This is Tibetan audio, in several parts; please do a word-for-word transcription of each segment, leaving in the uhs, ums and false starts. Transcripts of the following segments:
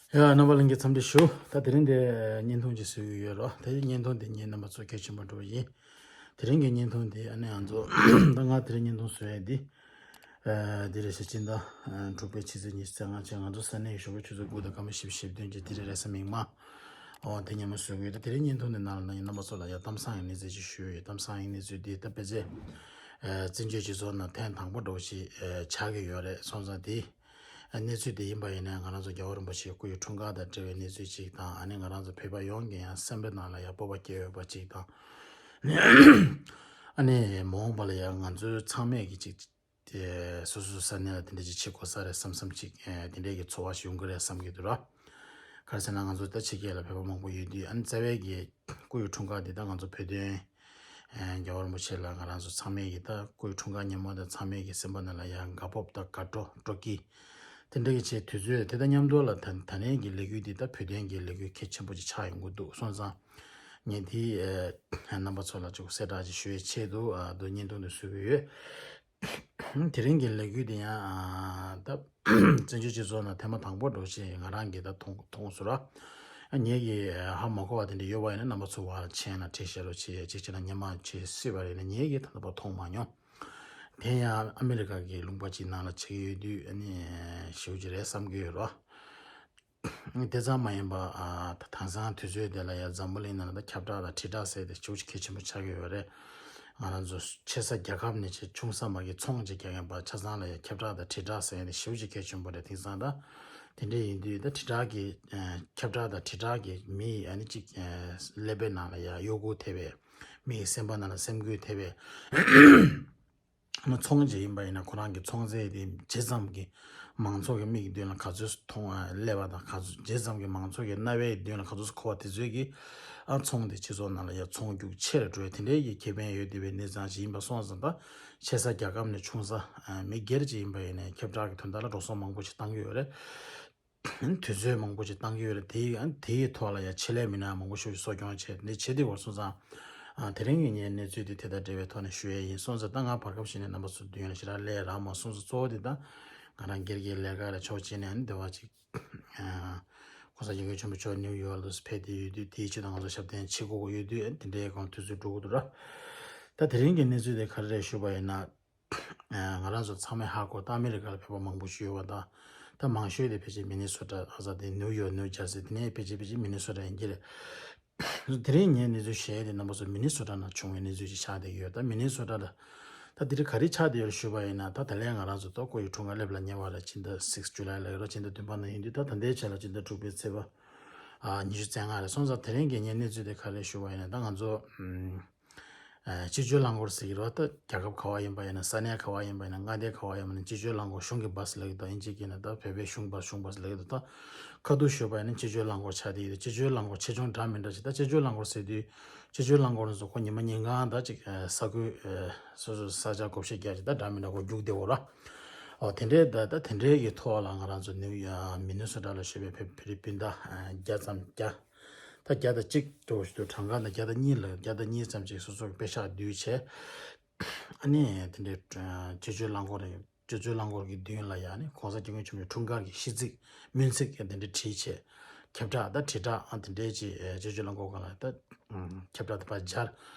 ཡ། རྣམ་པ་ལྷན་རྒྱས་འཚམས་འདྲི་ཞུ། ད་དེ་རིང་འདི་བརྙན་ཐུང་ཅིག་བཟོ་གི་ཡོད་རོ། དེ་བརྙན་ཐུང་འདི་ངས་རྣམ་པ་ཚོ་གལ་ཆེན་པོ་འགྲོ་བ་ཡིན། དེ་རིང་གི་བརྙན་ཐུང་འདི་ཨ་ནི་ང་ཚོ་ད་ང་དེ་རིང་བརྙན་ཐུང་བཟོ་ཡས་འདི་ཨ་འདི་རེད་ཤག་སྤྱི་ཟླ་ཨ་དྲུག་པའི་ཕྱི་ཚེས་ཉི་ཤུ་རྩ་ལྔ་ཆེད་ང་ཚོ་ས་གནས་ཡུལ་ཤོག་བོད་ཆུ་ཚོད་དགུ་དང་སྐར་མ་བཞི་བཅུ་ཞེ་བདུན་གྱི་དེ་རིང་རེས་གཟའ་མིག་དམར། འོ་དེ་ཉིན་མོ་བཟོ་གི་ཡོད། ད་དེ་རིང་བརྙན་ཐུང་འདི་ནང་ལ་ཡང་རྣམ་པ་ཚོ་ལ་ཡང་གཏམ་བཟང་གི་གནས་ཚུལ་ཅིག་ཞུ་ཡོད། གཏམ་བཟང་གི་གནས་ཚུལ་འདི་ད་ཕལ་ཆེར་ཨ་བཙན་བྱོལ་སྤྱི་ཚོགས་ནང་ཐེངས་དང་པོ་འདྲ་བོ་ཞིག་ཨ་ཆགས་ཀྱི་ཡོད་རེད། སོང་ཙང་དེ་གནས་ཚུལ་དེ་ཡིན་པ་ཡིན་ན་ང་རང་ཚོ་རྒྱལ་བ་རིན་པོ་ཆེའི་སྐུ་ཡི་འཁྲུངས་སྐར་དང་འབྲེལ་བའི་གནས་ཚུལ་ཅིག་དང་། ཨ་ནི་ང་རང་ཚོ་བོད་པ་ཡོངས་ཀྱི་ཡང་སེམས་པའི་ནང་ལ་ཡང་སྤོབས་པ་སྐྱེ་འོས་པ་ཅིག་དང་། ཨ་ནི་མ་འོངས་པ་ལ་ཡང་ང་ཚོའི་ཚང་མས་ཀྱི་ཅིག་དེ་སོ་སོའི་ས་གནས་ལ་དེ་འདྲ་ཅིག་བྱེད་དགོས་ས་རེད་བསམ་བསམ་ཅིག་ཨེ་དེ་འདྲའི་གི་ཚོར་བ་ཞིག་ཡོང་གི་རེད་བསམ་གྱི་འདུག་ར། ག་རེ་ཟེར་ན་ང་ཚོ་ད་ཕྱི་རྒྱལ་ལ་བོད་པ་མང་པོ་ཡོད་དུས། ཨ་ནི་རྩ་བའི་གི་སྐུ་ཡི་འཁྲུངས་སྐར་འདི་ད་ང་ཚོ་བོད་དོན་ཨེ་རྒྱལ་བ་རིན་པོ་ཆེ་ལ་ང་རང་ཚོ་ཚང་མས་གི་ད་སྐུ་ཡི་འཁྲུངས་སྐར་ཉིན་མོ་དང་ཚང་མས་གི་སེམས་པ་ནང་ལ་ཡང་དགའ་སྤོབས་དང་དགའ་སྤྲོ་སྤྲོ་སྐྱིད་དེ་འདྲ་གི་ཆེད་དུས་ཚོད་དེ་དང་མཉམ་དུ་ལ་ད་ད་ནས་གི་ལས་འགུལ་འདི་ད་བོད་དོན་གི་ལས་འགུལ་གལ་ཆེན་པོ་ཅིག་ཆགས་ཡོང་གི་འདུག་སོང་ཙང་ངས་འདི་ཨེ་རྣམ་པ་ཚོ་ལ་ཅིག་གསལ་བསྒྲགས་ཅིག་ཞུ་བའི་ཆེད་དུ་ཨ་དོ་བརྙན་ཐུང་འདི་བཟོས་གི་ཡོད། དེ་རིང་གི་ལས་འགུལ་དེ་ཡང་ཨ་ད་བཙན་བྱོལ་སྤྱི་ཚོགས་ནང་ཐེངས་མ་དང་པོ་འདྲ་བོ་ཞིག་ང་རང་གིས་ད་མཐོང་མཐོང་སོང་ར། ངས་ཀྱིས་ཧ་མ་གོ་བ་དེ་འདྲ་ཡོད་པ་ཡིན་ན་རྣམ་པ་ཚོ་བར་མཆན་ལ་བྲིས་བཞག་རོགས་བྱེད། གཅིག་བྱས་ན་སྔོན་མ་བྱས་སྲིད་པ་རེད་ན་ངས་ཀྱིས་ད་ལྟ་བར་མཐོང་མ་མྱོང་། དེ་ཡང་ཨ་མི་རི་ཀ་གི་ལུང་པ་གཅིག་ནང་ལ་བྱེད་ཀྱི་ཡོད་དུས་ཨ་ནི་ཞེ་པོ་ཅིག་རེད་བསམ་གྱི་ཡོད་ར། དེ་ཙམ་མ་ཡིན་པ་ཨ་ད་དེང་སང་དུས་ཚོད་དེ་ལ་ཡང་འཛམ་བུ་གླིང་ནང་ལ་ད་ཁྱབ་བསྒྲགས་དང་དྲིལ་བསྒྲགས་ཟེར་དེ་ཞེ་པོ་ཅིག་གལ་ཆེན་པོ་ཆགས་ཀྱི་ཡོད་རེད། ང་རང་ཚོ་ཆེ་ས་རྒྱལ་ཁབ་ནས་ཆེ་ཆུང་ས་མ་གི་ཚོང་ཅིག་རྒྱག་མཁན་པ་ཆ་ཚང་ལ་ཡང་ཁྱབ་བསྒྲགས་དང་དྲིལ་བསྒྲགས་ཟེར་ཡ་དེ་ཞེ་པོ་ཅིག་གལ་ཆེན་པོ་རེད། དེང་སང་ད་དེ་འདྲ་ཡིན་དུས་ད་དྲིལ་བསྒྲགས་ཀྱི་ཨ་ཁྱབ་བསྒྲགས་དང་དྲིལ་བསྒྲགས་ཀྱི་མི་ཡི་ཨ་ནི་ཅིག་ཨ་ཀླད་པའི་ནང་ལ་ཡང་གཡོ་འགུལ་ཐེབས་པའི་མི་ཡི་སེམས་པ་ནང་ལ་སེམས་འགུལ་ཐེབས་པའི། ཨ་ནི་ཚོང་ཅིག་ཡིན་པ་ཡིན་ན་ཁོ་རང་གི་ཚོང་རྫས་དེ་ཇི་ཙམ་གྱི་མང་ཚོགས་ཀྱི་མིག་གི་མདུན་ལ་ག་ཚོད་མཐོང་ཨ་སླེབས་པ་དང་ག་ཚོད་ཇི་ཙམ་གྱི་མང་ཚོགས་ཀྱི་རྣ་བའི་མདུན་ལ་ག་ཚོད་མཁོ་བ་དེ་ཚོད་ཀྱི་ཨ་ཚོང་དེ་སྤྱི་ཚོགས་ནང་ལ་ཡ་ཚོང་རྒྱུག་ཆེ་རུ་འགྲོ་ཡ་དེ་འདྲའི་གི་ཁེ་ཕན་ཡོད་བསྡད་པའི་གནས་སྟངས་ཅིག་ཡིན་པ་སོང་ཙང་། ད་ཆེ་ས་རྒྱལ་ཁབ་ནས་ཆུང་ས་ཨ་མི་སྒེར་ཅིག་ཡིན་པ་ཡིན་ནའི་ཁྱབ་བསྒྲགས་ཀྱི་དོན་དག་ལ་འགྲོ་སོང་མང་པོ་ཞིག་བཏང་གི་ཡོད་རེད། དུས་ཚོད་མང་པོ་ཞིག་བཏང་གི་ཡོད་རེད། དེའི་ཨ་དེའི་ཐོག་ལ་ཡང་ཆེད་ལས་མི་སྣ་མང་པོ་ཞིག་གསོ་སྐྱོང་བྱས་ནས་བྱེད་དེ་བར་སོང་ཙང་། ཨ་དེ་རིང་གི་ངའི་གནས་ཚུལ་དེ་དེ་དང་འབྲེལ་བའི་ཐོག་ནས་ཞུ་ཡས་ཡིན། སོང་ཙང་ད་ང་བར་སྐབས་ཤིག་ནས་རྣམ་པ་ཚོ་མདུན་ལ་ཞེ་དྲག་སླེབས་རག་མ་སོང་ཙང་། གཙོ་བོ་དེ་ད་ང་རང་སྒེར་གྱི་ལས་ཀ་ལ་ཕྱོགས་གཅིག་ནས་ཨ་ནི་འདི་བ་ཅིག་ཨ་༸གོང་ས་༸སྐྱབས་མགོན་ཆེན་པོ་མཆོག་ནིའུ་ཡོག་ལ་ཕེབས་བསྡད་ཡོད་དུས། དེའི་ཆེད་དུ་ང་ཚོ་ཞབས་བརྟན་བྱེད་དགོས་ཀྱི་ཡོད་དུས། ཨ་དེ་འདྲའི་སྒང་དུས་ཚོད་འགྲོ་གི་འདུག་ར། ད་དེ་རིང་གི་གནས་ཚུལ་དེ་ག་རེ་རེད་ཞུས་པ་ཡིན་ན། ང་རང་ཚོ་ཚང་མས་ཧ་གོ། ད་ཨ་མི་རི་ཀ་ལ་བོད་པ་མང་པོ་ཞིག་ཡོད་པ་དང་། ད་མང་ཤོས་དེ་ཕལ་ཆེར་མི་ནི་སོ་ཊ། ཨ་ས་དེ་ནིའུ་ཡོག་ནིའུ་ཇར་སི། དེ་ནས་ཕལ་ཆེར་ཕལ་ཆེར་མི་ནི་སོ་ཊ་ཡིན་གྱི་རེད། དེ་རིང་ངས་གནས་ཚུལ་བཤད་དེ་རྣམ་པ་ཚོ་མི་ནི་སོ་ཊ་ནང་བྱུང་བའི་གནས་ཚུལ་ཅིག་ཆགས་བསྡད་ཀྱི་ཡོད། ད་མི་ནི་སོ་ཊ་ལ་ད་དེ་རིང་ག་རེ་ཆགས་བསྡད་ཡོད་ཞུས་པ་ཡིན་ན། ད་ད་ལན་ང་རང་ཚོ་ད་སྐུ་ཡི་འཁྲུངས་སྐར་སླེབས་ལ་ཉེ་བ་རེད། ཕྱི་ཟླ་སིགས་ཇུ་ལའི་ལ་ཡོད་ར། ཕྱི་ཟླ་བདུན་པ་ནང་ཡིན་དུས། ད་ད་ལྟའི་ཆ་ལ་ཕྱི་ཟླ་དྲུག་པའི་ཚེས་པ་ཨ་ཉི་ཤུ་རྩ་ལྔ་རེད། སོང་ཙང་དེ་རིང་གི་ངའི་གནས་ཚུལ་དེ་ག་རེ་ཞུས་པ་ཡིན་ན། ད་ང་ཚོ་ཨ་སྤྱི་སྤྱོད་རླངས་འཁོར་ཟེར་གྱི་རེད་བ། ད་རྒྱལ་ཁབ་ག་བ་ཡིན་པ་ཡིན་ན། ས་གནས་ག་བ་ཡིན་པ་ཡིན་ན། མངའ་སྡེ་ག་བ་ཡིན་པ་ཡིན་ན། སྤྱི་སྤྱོད་རླངས་འཁོར་གཞུང་གི་བཱས་ལབ་ཀྱི་འདུག་ཨིན་ཇི་སྐད་ནས་ད་བོད་པའི་གཞུང་བཱས། གཞུང་བཱས་ལབ་ཀྱི་འདུག་ད་ཁ་ཐུག་ཞུས་པ་ཡིན་ན་སྤྱི་སྤྱོད་རླངས་འཁོར་ཆགས་བསྡད་ཡོད། སྤྱི་སྤྱོད་རླངས་འཁོར་ཆེ་ཆུང་འདྲ་མི་འདྲ་ཅིག་ད་སྤྱི་སྤྱོད་རླངས་འཁོར་ཟེར་དུས་སྤྱི་སྤྱོད་རླངས་འཁོར་ཚོ་ཁོ་ཉི་མ་ཉིན་གང་ད་ཅིག་ས་ཁུལ་སོ་སོ་ས་ཆ་བགོ་བཤའ་རྒྱག་ཅིག་ད་འདྲ་མི་འདྲ་ཁོ་རྒྱུག་བསྡད་ཡོད་ར། ཨོ་དེ་འདྲའི་ད་ད་དེ་འདྲའི་གི་ཐོག་ལ་ང་རང་ཚོ་ནིའུ་ཡ་མི་ནི་སོ་ཊ་ལ་ཡོད་པའི་བོད་བོད་རིགས་སྤུན་ཟླ་བརྒྱ་ཙམ། བརྒྱ་ད་བརྒྱ་དང་གཅིག་འགྲོ་བཞིན་དུ་གྲངས་ཀ་ད་བརྒྱ་དང་གཉིས་ལ། བརྒྱ་དང་གཉིས་ཙམ་ཅིག་སོ་སོ་གི་པེ་ཤག་བསྡུས་བྱས། ཨ་ནི་དེ་འདྲའི་སྤྱི་སྤྱོད་རླངས་འཁོར་རེད། སྤྱི་སྤྱོད་རླངས་འཁོར་གྱི་མདུན་ལ་ཡ་ནི་༸གོང་ས་༸སྐྱབས་མགོན་ཆེན་པོའི་འཁྲུངས་སྐར་གྱི་ཤིས་ཚིག་སྨོན་ཚིག་དེ་འདྲ་བྲིས་བྱས། ཁྱབ་བསྒྲགས་ད་དྲིལ་བསྒྲགས་ཨ་དེ་འདྲའི་ཅིག་ཨེ་སྤྱི་སྤྱོད་རླངས་འཁོར་སྒང་ལ་ད་ཨམ་ཁྱབ་བསྒྲགས་དེ་ཕར་སྦྱར།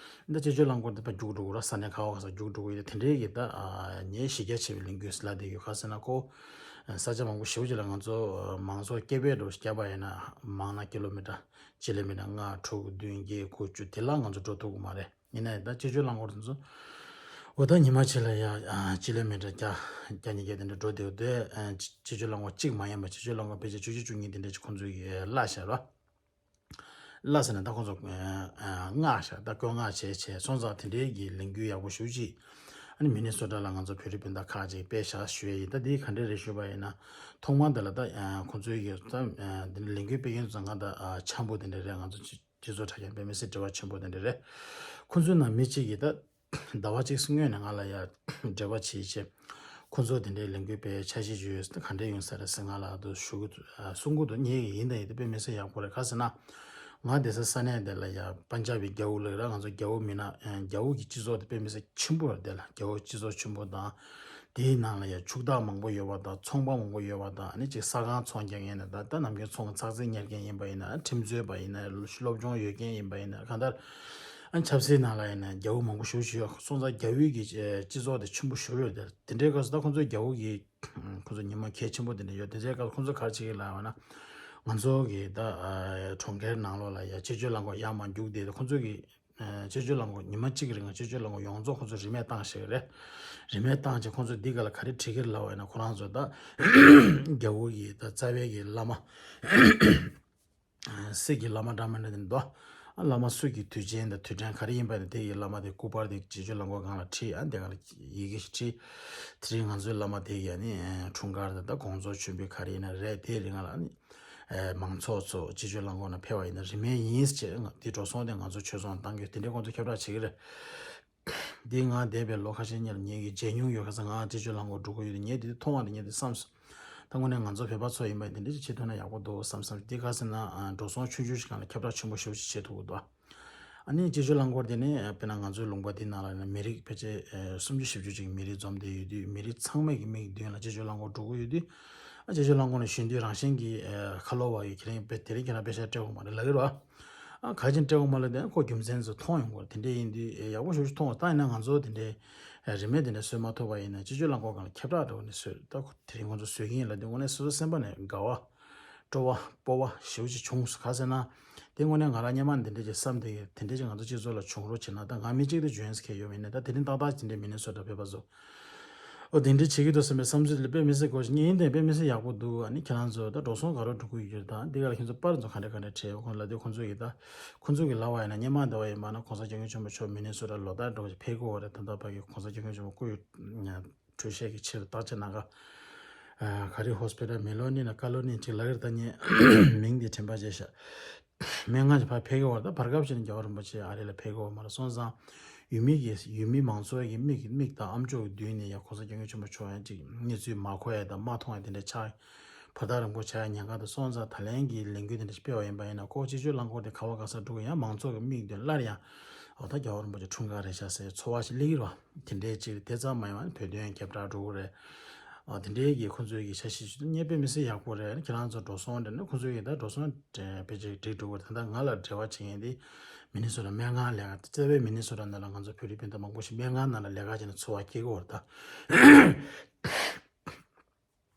ད་སྤྱི་སྤྱོད་རླངས་འཁོར་དེ་ཕར་རྒྱུག་འགྲོ་གི་ར། ས་གནས་ག་བ་ག་ས་རྒྱུག་འགྲོ་གི་ཡོད། དེ་འདྲའི་གི་ད་ཨ་ངས་གཞི་རྒྱ་ཆེ་བའི་ལས་འགུལ་ལབ་བསྡད་ཡོད། ག་ཟེར་ན་ཁོ་ས་ཆ་མང་པོ་ཞེ་པོ་ཅིག་ལ་ང་ཚོ་མང་ཚོགས་སྐད་འབོད་འདྲ་བོ་ཞིག་བརྒྱབ་པ་ཡིན་ན། མང་ན་ཀི་ལོ་མི་ཊར་སྤྱི་ལོ་མི་ཊར་ལྔ། དྲུག་བདུན་བརྒྱད་དགུ་བཅུ་དེ་ལ་ང་ཚོ་འགྲོ་ཐུབ་ཀྱི་མ་རེད། ཡིན་ནའི་ད་སྤྱི་སྤྱོད་རླངས་འཁོར་དེ་ཚོ་འོ་ད་ཉི་མ་གཅིག་ལ་ཡ་ཨ་སྤྱི་ལོ་མི་ཊར་བརྒྱ་བརྒྱ་ཉིས་བརྒྱ་དེ་འདྲ་འགྲོ་བསྡད་ཡོད་དུས། ཨ་སྤྱི་སྤྱི་སྤྱོད་རླངས་འཁོར་གཅིག་མ་ཡིན་པ་སྤྱི་སྤྱོད་རླངས་འཁོར་ཕལ་ཆེར་བཅུ་གཅིག་བཅུ་གཉིས་དེ་འདྲ་ཅིག་ཁོང་ཚོས་ཀྱིས་གླ་བཞག་ར། གླ་ཟེར་ན་ད་ཁོང་ཚོ་ཨ་མངགས་བཞག་ད་བཀོད་མངགས་བྱས་བྱས། སོང་ཙང་དེ་འདྲའི་གི་ལས་འགུལ་ཡག་པོ་ཞེ་པོ་ཅིག་ཨ་ནི་མི་ནི་སོ་ཊ་ལ་ང་ཚོ་བོད་རིགས་སྤུན་ཟླ་ཁག་ཅིག་སྤེལ་བཞག་ཞུ་ཡས་ཡིན། ད་འདི་ག་འདྲ་རེད་ཞུས་པ་ཡིན་ན། ཐོག་མར་འདི་ལ་ད་ཨ་ཁོང་ཚོའི་གི་ད་ཨ་འདི་ལས་འགུལ་སྤེལ་མཁན་ཚོ་ང་ད་ཨ་འཆམ་པོ་དེ་འདྲ་རེད། ང་ཚོ་སྤྱི་སྤྱི་ཚོགས་དྲ་རྒྱ་དཔེ་མི་སྲིད་འབྲེལ་བ་ཆེན་པོ་དེ་འདྲ་རེད། ཁོང་ཚོའི་ནང་མི་གཅིག་གིས་ད་ཟླ་བ་གཅིག་སྔོན་ནས་ང་ལ་ཡ་འབྲེལ་བ་བྱེད་བྱས། ཁོང་ཚོ་དེ་འདྲའི་ལས་འགུལ་སྤེལ་འཆར་གཞི་ཅིག་ཡོད་ཟེར། ག་འདྲ་ཡོང་ས་རེད་ཟེར་ང་ལ་ད་ཞུ་གི་འདུག་ཨ་གསུང་གི་འདུག་ངས་ཡིན་དང་ཡིན། དེ་དཔེ་མི་སྲིད་ཡག་པོ་རེད། ག་ཟེར་ན་ང་བསྡད་ས་ས་གནས་དེ་ལ་ཡ་པན་ཇབ་གི་རྒྱལ་པོ་ལབ་ར། ང་ཚོ་རྒྱལ་པོ་མིན་ན་ཨ་རྒྱལ་པོ་གི་སྤྱི་ཚོགས་དེ་དཔེ་མི་སྲིད་ཆེན་པོ་རེད། དེ་ལ་རྒྱལ་པོ་སྤྱི་ཚོགས་ཆེན་པོ་དང་ དེའི་ནང་ལ་ཡང་ཕྱུག་བདག་མང་པོ་ཡོད་པ་དང་ཚོང་པ་མང་པོ་ཡོད་པ་དང་ཨ་ནི་ཅིག་ས་ཁང་ཚོང་རྒྱག་མཁན་ན་ད་ད་ནམ་རྒྱུན་ཚོང་ཚགས་ཚིག་གཉེར་མཁན་ཡིན་པ་ཡིན་ན་ཁྲིམས་རྩོད་པ་ཡིན་ན་སློབ་སྦྱོང་ཡོད་མཁན་ཡིན་པ་ཡིན་ན་གང་ལྟར་ཨ་ནི་ཆབ་སྲིད་ནང་ལ་ཡིན་ན་རྒྱལ་པོ་མང་པོ་ཞེ་པོ་ཅིག་ཡོད། སོང་ཙང་རྒྱལ་པོའི་གི་སྤྱི་ཚོགས་དེ་ཆེན་པོ་ཞེ་པོ་ཡོད། དེ་དེ་འདྲའི་སྐབས་སུ་ད་ཁོང་ཚོའི་རྒྱལ་པོ་གི་ཁོང་ཚོ་ཉི་མ་གལ་ཆེན་པོ་དེ་འདྲ་ཡོད། དེ་འདྲའི་སྐབས་ཁོང་ཚོ་ག་རེ་བྱེད་ཀྱི་ལབ་པ་ན། ང་ཚོ་གི་ད་ཨ་གྲོང་ཁྱེར་ནང་ལོགས་ལ་ཡ་སྤྱི་སྤྱོད་རླངས་འཁོར་ཡར་མར་རྒྱུག་བསྡད་དེ་ཁོང་ཚོ་གི་ཨ་སྤྱི་སྤྱོད་རླངས་འཁོར་ཉི་མ་གཅིག་གི་རིང་ལ་སྤྱི་སྤྱོད་རླངས་འཁོར་ཡོངས་རྫོགས་ཁོང་ཚོ་རིན་མེད་བཏང་བཞག་གི་རེད། རིན་མེད་བཏང་བྱས་ཁོང་ཚོ་འདི་ག་ལ་ག་རེ་བྲིས་ཀྱི་ལབ་པ་ཡིན་ན་ཁོ་རང་ཚོ་ད་རྒྱལ་པོ་གི་ད་རྩ་བའི་གི་བླ་མ། སྲིད་ཀྱི་བླ་མ་འདྲ་མི་འདྲ་དེ་འདུག་ཨ་བླ་མ་སུ་གི་དུས་ཆེན་དང་དུས་དྲན་ག་རེ་ཡིན་པ་དེ་དེ་ཡི་བླ་མ་དེ་སྐུ་པར་དེ་སྤྱི་སྤྱོད་རླངས་འཁོར་སྒང་ལ་བྲིས། ཨ་དེ་སྒང་ལ་ཡི་གེ་ཞིག་བྲིས། དེ་རིང་ང་ཚོའི་བླ་མ་དེ་ཡ་ནི་འཁྲུངས་སྐར་དང་ད་དགོངས་རྫོགས་མཆོད་འབུལ་ག་རེ་ཡིན་ན་རེད། དེའི་རིང་ལ་ཨ་ནི་མང་ཚོགས་ཚོ་སྤྱི་སྤྱོད་རླངས་འཁོར་ནང་ཕེབས་པ་ཡིན་ན་རིན་མེད་ཡིན་ཟེར་བྱས་དེ་འགྲོ་སོང་དེ་ང་ཚོ་ཆོད་སོང་བཏང་གི་དེ་འདྲའི་ཁོང་ཚོ་ཁྱབ་བསྒྲགས་བྱེད་ཀྱི་རེད། འདི་ང་འདས་པའི་ལོ་ཁ་ཤས་སྔོན་ལ་ངེད་ཀྱིས་མཇལ་མྱོང་ཡོད། ཁ་སང་ང་སྤྱི་སྤྱོད་རླངས་འཁོར་འགྲོ་གི་ཡོད་དུས་ངས་འདི་མཐོང་བ་དང་ངས་འདི་བསམས་སོང་། ད་དངོས་གནས་ང་ཚོ་བོད་པ་ཚོ་ཡིན་པ་འདི་འདྲ་ཅིག་བྱེད་ཐུབ་ན་ཡག་པོ་འདུག་བསམ་བསམ། འདི་ག་ཟེར་ན་འགྲོ་སོང་ཆུང་ཆུང་ཞིག་སྒང་ལ་ཁྱབ་བསྒྲགས་ཆེན་པོ་ཞེ་པོ་ཅིག་བྱེད་ཐུབ་ཀྱི་འདུག་ཨ་ནི་སྤྱི་སྤྱོད་རླངས་འཁོར་འདི་ནི་དཔེར་ན་ང་ཚོའི་ལུང་པ་འདི་ནང་ལ་ནི་མི་རིགས་ཕལ་ཆེར་སུམ་ཅུ་བཞི་བཅུ་ཅིག་མི་རིགས་འཛོམས་བསྡད་ཡོད་དུས་མི་རིགས་ཚང་མའི་གི་མིག་མདུན་ལ་སྤྱི་སྤྱོད་རླངས་འཁོར་འགྲོ་གི་ཡོད་དུས། ཨ་སྤྱི་སྤྱོད་རླངས་འཁོར་ནས་གཞོན་དུས་རང་བཞིན་གྱིས་ཁ་ལོ་བ་ཡི་ཁྱེད་རང་དཔེ་དེ་རིང་ཁྱེད་རང་དཔེ་ཆ་སྤྲད་འོང་མ་རེད་ལབ་ཀྱི་རེད་བ། ཨ་ག་ཅིན་སྤྲད་འོང་མ་ལབ་དེ་ཁོ་རྒྱུ་མཚན་ཚོ་མཐོང་ཡོང་གི་རེད། དེ་འདྲས་ཡིན་དུས་ཡག་པོ་ཞེ་པོ་ཞིག་མཐོང་བ། ད་ཡིན་ན་ང་ཚོ་དེ་འདྲས་རིན་མེད་དེ་འདྲས་གསོད་མ་ཐུབ་པ་ཡིན་ན་སྤྱི་སྤྱོད་རླངས་འཁོར་སྒང་ལ་ཁྱབ་བསྒྲགས་འདྲ་བོ་ནས་བཟོས་ད་ཁོ་དེ་རིང་ཁོང་ཚོ་བཟོས་ཀྱི་ཡིན་ལབ་དུས་དངོས་གནས་སོ་སོ་སེམས་པ་ནས་དགའ་བ། སྤྲོ་བ་སྤོབས་པ་ཞེ་པོ་ཅིག་བྱུང་སོང་། ག་ཟེར་ན། དེ་དངོས་གནས་ང་རང་སྔོན་མ་ནས་འདི་འདྲས་ཅིག་བསམ་བསྡད་ཀྱི་དེ་འདྲས་ཅིག་ང་ཚོ་སྤྱི་ཚོགས་ལ་བྱུང་རོགས་བྱེད་ན་ད་ང་མི་གཅིག་དེ་འཇོན་སྐད་ཡོད་མིན་ནས་ད་དེ་རིང་ཏག་ཏག་ཅིག་འདྲས་མི་ནི་སོ་ཊ་བོད་པ་ཚོ། ཨོ་དེ་འདྲས་བྱེད་ཀྱི་འདུག་བསམ་པའི་བསམ་ཚུལ་ལ་དཔེ་མི་སྲིད་གོ་ཞིག་ངས་ཡིན་དེ་དཔེ་མི་སྲིད་ཡག་པོ་འདུག་ཨ་ནི་ཁྱེད་རང་ཚོ་ད་འགྲོ་སོང་ག་རེ་འགྲོ་གི་ཡོད་ད་འདི་ག་ལ་ཁྱེད་ཚོ་པར་ཚོ་ག་འདྲས་ག་འདྲས་བྲིས་ཡོད་ཁོང་ལ་དེ་ཁོང་ཚོ་ཡིས་ད་ཁོང་ཚོ་གི་ལབ་པ་ཡིན་ན་སྔོན་མ་འདྲ་བ་ཡིན་པ་ན་གོང་ས་སྐྱབས་མགོན་ཆེན་པོ་མཆོག་མི་ནི་སོ་ཊ་ལོ་ལྟར་འགྲོ་ཞིག་ཕེབས་ཀྱི་ཡོད་རེད། ད་ལྟ་བར་གྱི་གོང་ས་སྐྱབས་མགོན་ཆེན་པོ་སྐུ་ཡི་འཕྲོད་བཞེས་ཀྱི་ཆེད་དུ་བརྟག་དཔྱད་གནང་ག་ག་རེ་ཧོ་སི་པི་ཊལ་མེ་ལོ་ནི་ན་ཀ་ལོ་ནི་ཅིག་ལབ་ཀྱི་རེད། ད་ངས་མིང་དེ་དྲན་པ་བརྗེད་ཤག་སྨན་ཁང་ཅིག་ཕར་ཕེབས་ཀྱི་ཡོད་རེད། ད་བར་སྐབས་ཤིག་ནས་རྒྱལ་བ་རིན་པོ་ཆེ་ཨ་རི་ལ་ཕེབས་ཀྱི་ཡོད་མ་རེད། སོང་ཙང་ཡུལ་མི་གི་ཡུལ་མི་མང་ཚོགས་ཀྱི་མིག་མིག་དང་ཨ་མཆོག་གི་མདུན་ནས་ཡང་གོང་ས་སྐྱབས་མགོན་ཆེན་པོ་མཆོག་ཡང་ཅིག་གནས་ཚུལ་མ་གོ་ཡ་དང་མ་མཐོང་ཡ་དེ་འདྲ་ཆགས་བར་ཐག་རིང་པོ་ཆགས་ཡ་ཉེན་ཁ་དང་། སོང་ཙང་ད་ལན་གྱི་ལས་འགུལ་དེ་འདྲ་ཞིག་སྤེལ་བ་ཡིན་པ་ཡིན་ན་ཁོ་སྤྱི་སྤྱོད་རླངས་འཁོར་དེ་ག་བ་ག་ས་འགྲོ་གི་ཡང་མང་ཚོགས་ཀྱི་མིག་མདུན་སླར་ཡང་འོ་ད་རྒྱལ་བ་རིན་པོ་ཆེ་འཁྲུངས་སྐར་རེད་ཤག་ཟེར་ཚོར་བ་ཞིག་སླེབས་ཀྱི་རེད་བ། དེ་འདྲའི་ཅིག་དེ་ཙམ་མ་ཡིན་པ་བོད་དོན་ཁྱབ་བསྒྲགས་འགྲོ་གི་རེད། ཨ་དེ་འདྲའི་གི་ཁོང་ཚོའི་གི་འཆར་གཞི་ཅིག་ཏུ་ངས་དཔེ་མི་སྲིད་ཡག་པོ་རེད། ཁྱེད་རང་ཚོ་འགྲོ་སོང་འདྲ་ནི་ཁོང་ཚོའི་གི་ད་འགྲོ་སོང་དཔེ་ཅིག་འགྲིག་འགྲོ་གི་རེད། ད་ལྟ་ང་ལ་འབྲེལ་བ་བྱེད་མཁན་དེ་མི་ནི་སོ་ཊ་སྨན་ཁང་ལས་ཀ་རྩ་བའི་མི་ནི་སོ་ཊ་ནང་ལ་ང་ཚོ་བོད་རིགས་སྤུན་ཟླ་མང་པོ་ཞིག་སྨན་ཁང་ནང་ལ་ལས་ཀ་བྱས་ནས་འཚོ་བ་སྐྱེལ་གི་ཡོད་རེད་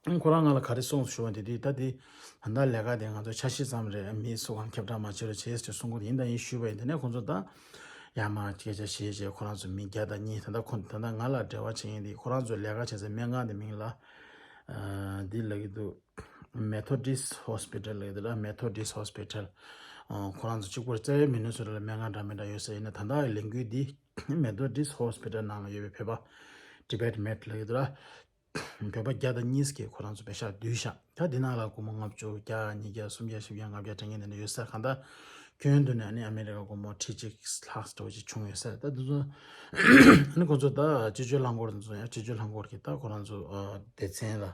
ད། ཁོ་རང་ང་ལ་ག་རེ་གསུངས་ཞུ་བ་དེ་དུས་ད་དེ་ད་ལྟ་ལས་ཀ་དེ་ང་ཚོ་འཆར་གཞི་ཙམ་རེད། མི་སུ་གང་ཁྱབ་བསྒྲགས་མ་བྱེད་རོགས་བྱེད་ཅེས་གསུང་གི་ཡིན། ད་ཡིན་ཞུས་པ་ཡིན། དེ་ནས་ཁོང་ཚོ་ད་ཡར་མར་སྐད་ཆ་བཤད་བྱས་ཁོ་རང་ཚོ་མི་བརྒྱ་དང་གཉིས་ད་ལྟ་ཁོ་ད་ལྟ་ང་ལ་འབྲེལ་བ་བྱེད་མཁན་དེ་ཁོ་རང་ཚོ་ལས་ཀ་བྱེད་སའི་སྨན་ཁང་དེ་མིང་ལ་འདི་ལབ་ཀྱི་འདུག Methodist Hospital ལབ་ཀྱི་འདུག་ལ། Methodist Hospital ཁོ་རང་ཚོ་གཅིག་པུར་རྩ་བའི་མི་ནི་སོ་ཊ་ལ་སྨན་ཁང་འདྲ་མི་འདྲ་ཡོད་ས་ཡིན་ན་ད་ལྟ་ལས་འགུལ་འདི་Methodist Hospital ནང་ལ་ཡོད་པའི་བོད་པ་Tibet Med ལབ་ཀྱི་འདུག་ལ། བོད་པ་བརྒྱ་དང་གཉིས་ཀྱིས་ཁོ་རང་ཚོ་པེ་ཤག་བསྡུས་ཤག་ད་འདི་ནང་ལ་སྒོར་མོ་ལྔ་བཅུ་བརྒྱ་ཉིས་བརྒྱ་སུམ་བརྒྱ་བཞི་བརྒྱ་ལྔ་བརྒྱ་སྤྲད་མཁན་དེ་འདྲ་ཡོད་ས་རེད། གང་ལྟར་ཁྱོན་བསྡོམས་ནས་ཨ་ནི་ཨ་མི་རི་ཀ་སྒོར་མོ་ཁྲི་གཅིག་ལྷག་འདྲ་བོ་ཅིག་བྱུང་ཡོད་ས་རེད། ད་འདི་ཚོ་ཨ་ནི་ཁོང་ཚོ་ད་སྤྱི་སྤྱོད་རླངས་འཁོར་འདི་ཚོ་ཡང་སྤྱི་སྤྱོད་རླངས་འཁོར་གྱི་ད་ཁོ་རང་ཚོ་སྡེ་ཚན་ལ་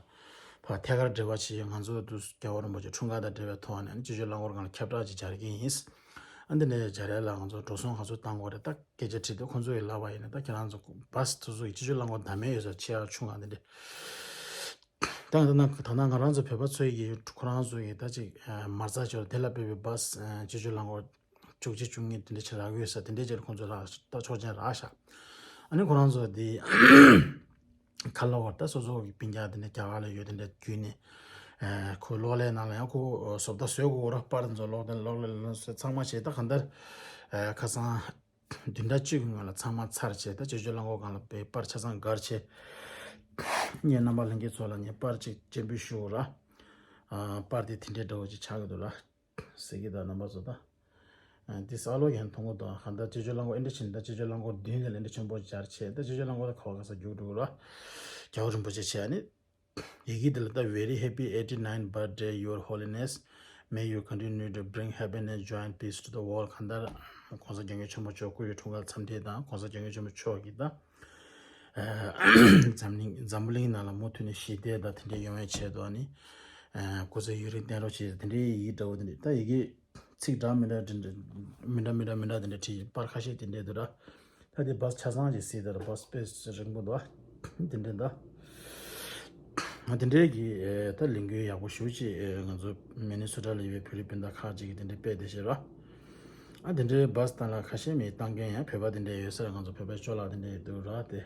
ཕར་ཐད་ཀར་འབྲེལ་བ་བྱས། ང་ཚོ་འདི་རྒྱལ་བ་རིན་པོ་ཆེ་འཁྲུངས་སྐར་དང་འབྲེལ་བའི་ཐོག་ནས་ཨ་ནི་སྤྱི་སྤྱོད་རླངས་འཁོར་སྒང་ལ་ཁྱབ་བསྒྲགས་ཅིག་སྦྱར་གྱི་ཡིན། ཨ་འདི་ནས་སྦྱར་ཡ་ལ་ང་ཚོ་འགྲོ་སོང་ག་ཚོད་བཏང་དགོས་རེད། ད་སྐད་ཆ་དྲིས་དུས་ཁོང་ཚོ་ཡིས་ལབ་པ་ཡིན་ན་ད་ཁྱེད་རང་ཚོ་བཱས་དེ་ཚོ་ཡི་སྤྱི་སྤྱོད་རླངས་འཁོར་བདག་མེད་ཡོད་ས་ཆེ་ཡག་ཆུང་ཡག་འདི་འདྲ། ད་ད་ད་ད་ང་རང་ཚོ་བོད་པ་ཚོ་ཡིས་ཁོ་རང་ཚོ་ཡིས་ད་ཅིག་མ་རྩ་ཆོག་དེ་ལ་དཔེ་བའི་བཱས་སྤྱི་སྤྱོད་རླངས་འཁོར་བཅུ་གཅིག་བཅུ་གཉིས་དེ་འདྲ་ཆེ་རག་ཡོད་ས་དེ་འདྲ་ཅིག་ཁོང་ཚོ་རག་ད་ཆོག་མཆན་རག་ཤག་ཨ་ནི་ཁོ་རང་ཚོ་དེ་ཁ་ལོ་བར་ད་སོ་སོ་གི་སྤུན་ཀྱག་དེ་འདྲ་རྒྱ་གར་ལ་ཡོད་དེ་འདྲ་བརྒྱུད་ནས་ཁོ་གློག་ཀླད་ནང་ལ་ཡང་ཁོ་བཟོ་ལྟ་བཟོས་དགོས་ར་པར་དེ་ཚོ་གློག་ཀླད་གློག་ཀླད་ལ་ཚང་མ་བྱས་ད་གང་ལྟར་ཁ་སང་བདུན་ཕྲག་གཅིག་གི་སྔོན་ལ་ཚང་མ་ཚར་བྱས་ད་སྤྱི་སྤྱོད་རླངས་འཁོར་སྒང་ལ་པའི་པར་ཆ་ཚང་བསྒར་བྱས། ངས་རྣམ་པ་ལྷན་རྒྱས་ཚོ་ལ་ངས་པར་གཅིག་སྤྱན་འབུལ་ཞུ་ར། པར་དེ་དེ་འདྲའི་འདྲ་བོ་ཅིག་ཆགས་ཀྱི་འདུག་ར། ཟེར་གྱི་ད་རྣམ་པ་ཚོ་ད། འདི་ས་ལོ་ཡན་མཐོང་གི་འདུག་གང་ལྟར་སྤྱི་སྤྱོད་རླངས་འཁོར་ཨེ་འདྲ་ཕྱིན་ད་སྤྱི་སྤྱོད་རླངས་འཁོར་བདུན་ལས་ཨེ་འདྲ་ཆེན་པོ་སྦྱར་བྱས་ད་སྤྱི་སྤྱོད་རླངས་འཁོར་ད་ག་བ་ག་ས་རྒྱུག་འགྲོ་གི་ར། རྒྱལ་བ་རིན་པོ་ཆེ་བྱས་ནི། ཡི་གེ་འདི་ལ་ད་Very happy eighty-ninth birthday, Your Holiness. May you continue to bring happiness, joy and peace to the world. གང་ལྟར་གོང་ས་སྐྱབས་མགོན་ཆེན་པོ་མཆོག་སྐུ་ཡི་འཁྲུངས་སྐར་འཚམས་འདྲི་དང་གོང་ས་སྐྱབས་མགོན་ཆེན་པོ་མཆོག་གིས་ད་འཛམ་གླིང་འཛམ་བུ་གླིང་ནང་ལ་མུ་མཐུད་ནས་ཞི་བདེ་དང་དེ་འདྲའི་ཡོང་བའི་ཆེད་དུ་ནི་སྐུ་ཚེ་ཡུན་རིང་བརྟན་རོགས་བྱེད་དེ་འདྲའི་ཡི་གེ་འདྲ་བོ་དེ་འདྲ་ད་ཡི་གེ་ཚིག་འདྲ་མི་འདྲ་དེ་འདྲ་མི་འདྲ་མི་འདྲ་མི་འདྲ་དེ་འདྲ་བྲིས་པར་ཁ་ཤས་དེ་འདྲའི་འདུག་ར། ད་དེ་བཱས་ཆ་ཚང་ཅིག་གཟིགས་དེར་བཱས་དཔེ་རིང་པོ་འདུག་ཨ། དེ་འདྲའི་འདུག་ང་དེ་འདྲའི་གི་ད་ལས་འགུལ་ཡག་པོ་ཞེ་ཅིག་ང་ཚོ་མི་ནི་སོ་ཊ་ལ་ཡོད་པའི་བོད་རིགས་སྤུན་ཟླ་ཁག་ཅིག་གིས་དེ་འདྲའི་སྤེལ་བསྡད་བཞག་ར། ཨ་དེ་འདྲའི་བཱས་སྟེང་ལ་ཁ་ཤས་མི་བཏང་མཁན་ཡང་བོད་པ་དེ་འདྲའི་ཡོད་ས་རེད། ང་ཚོ་བོད་པའི་ཅོ་ལགས་དེ་འདྲའི་འདུག་ར། དེ་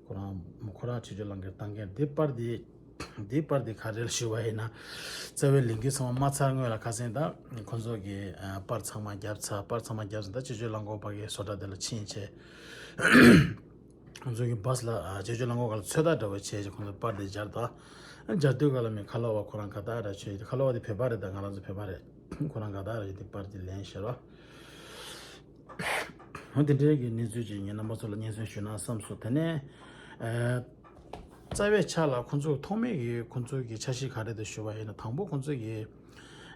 ཁོ་རང་ཁོ་རང་ཆེད་སྤྱོད་རླངས་འཁོར་བཏང་མཁན་དེ་པར་དེ་དེ་པར་དེ་ག་རེ་ལ་ཞུ་བ་ཡིན་ན། རྩ་བའི་ལས་འགུལ་ཚང་མ་མ་ཚར་སྔོན་ལ་ཁ་སང་ད་ཁོ་ཚོ་གི་པར་ཚང་མ་བརྒྱབ་ཚར། པར་ཚང་མ་བརྒྱབ་ཚར། ད་ཆེད་སྤྱོད་རླངས་འཁོར་པ་གི་བཟོ་གྲྭ་དེ་ལ་ཕྱིན་བྱས། ཁོང་ཚོ་གི་བཱས་ལ་ཨ་ཆེད་སྤྱོད་རླངས་འཁོར་སྒང་ལ་ཚོད་ལྟ་འདྲ་བོ་བྱས་རྗེས་ཁོང་ཚོ་པར་དེ་སྦྱར་དང་། སྦྱར་དུས་སྒང་ལ་མི་ཁ་ལོ་བ་ཁོ་རང་ག་ད་ར་ཆོས་ཁ་ལོ་བ་དེ་བོད་པ་རེད། ད་ང་རང་ཚོ་བོད་པ་རེད། ཁོ་རང་ག་ད་ར་ཡོད་དེ་པར་དེ་ལེན་ཤེས་རོ། འོ་དེ་འདྲའི་གི་གནས་ཚུལ་ཅིག་ངས་རྣམ་པ་ཚོ་ལ་སྙན་སེང་ཞུ་ན་བསམ་སོང་། དེ་ནས་ཨ་རྩ་བའི་ཆ་ལ་ཁོང་ཚོ་ཐོག་མའི་གི་ཁོང་ཚོ་གི་འཆར་གཞི་ག་རེ་འདུག་ཞུ་བ་ཡིན་ན། དང་པོ་ཁོང་ཚོ་གི་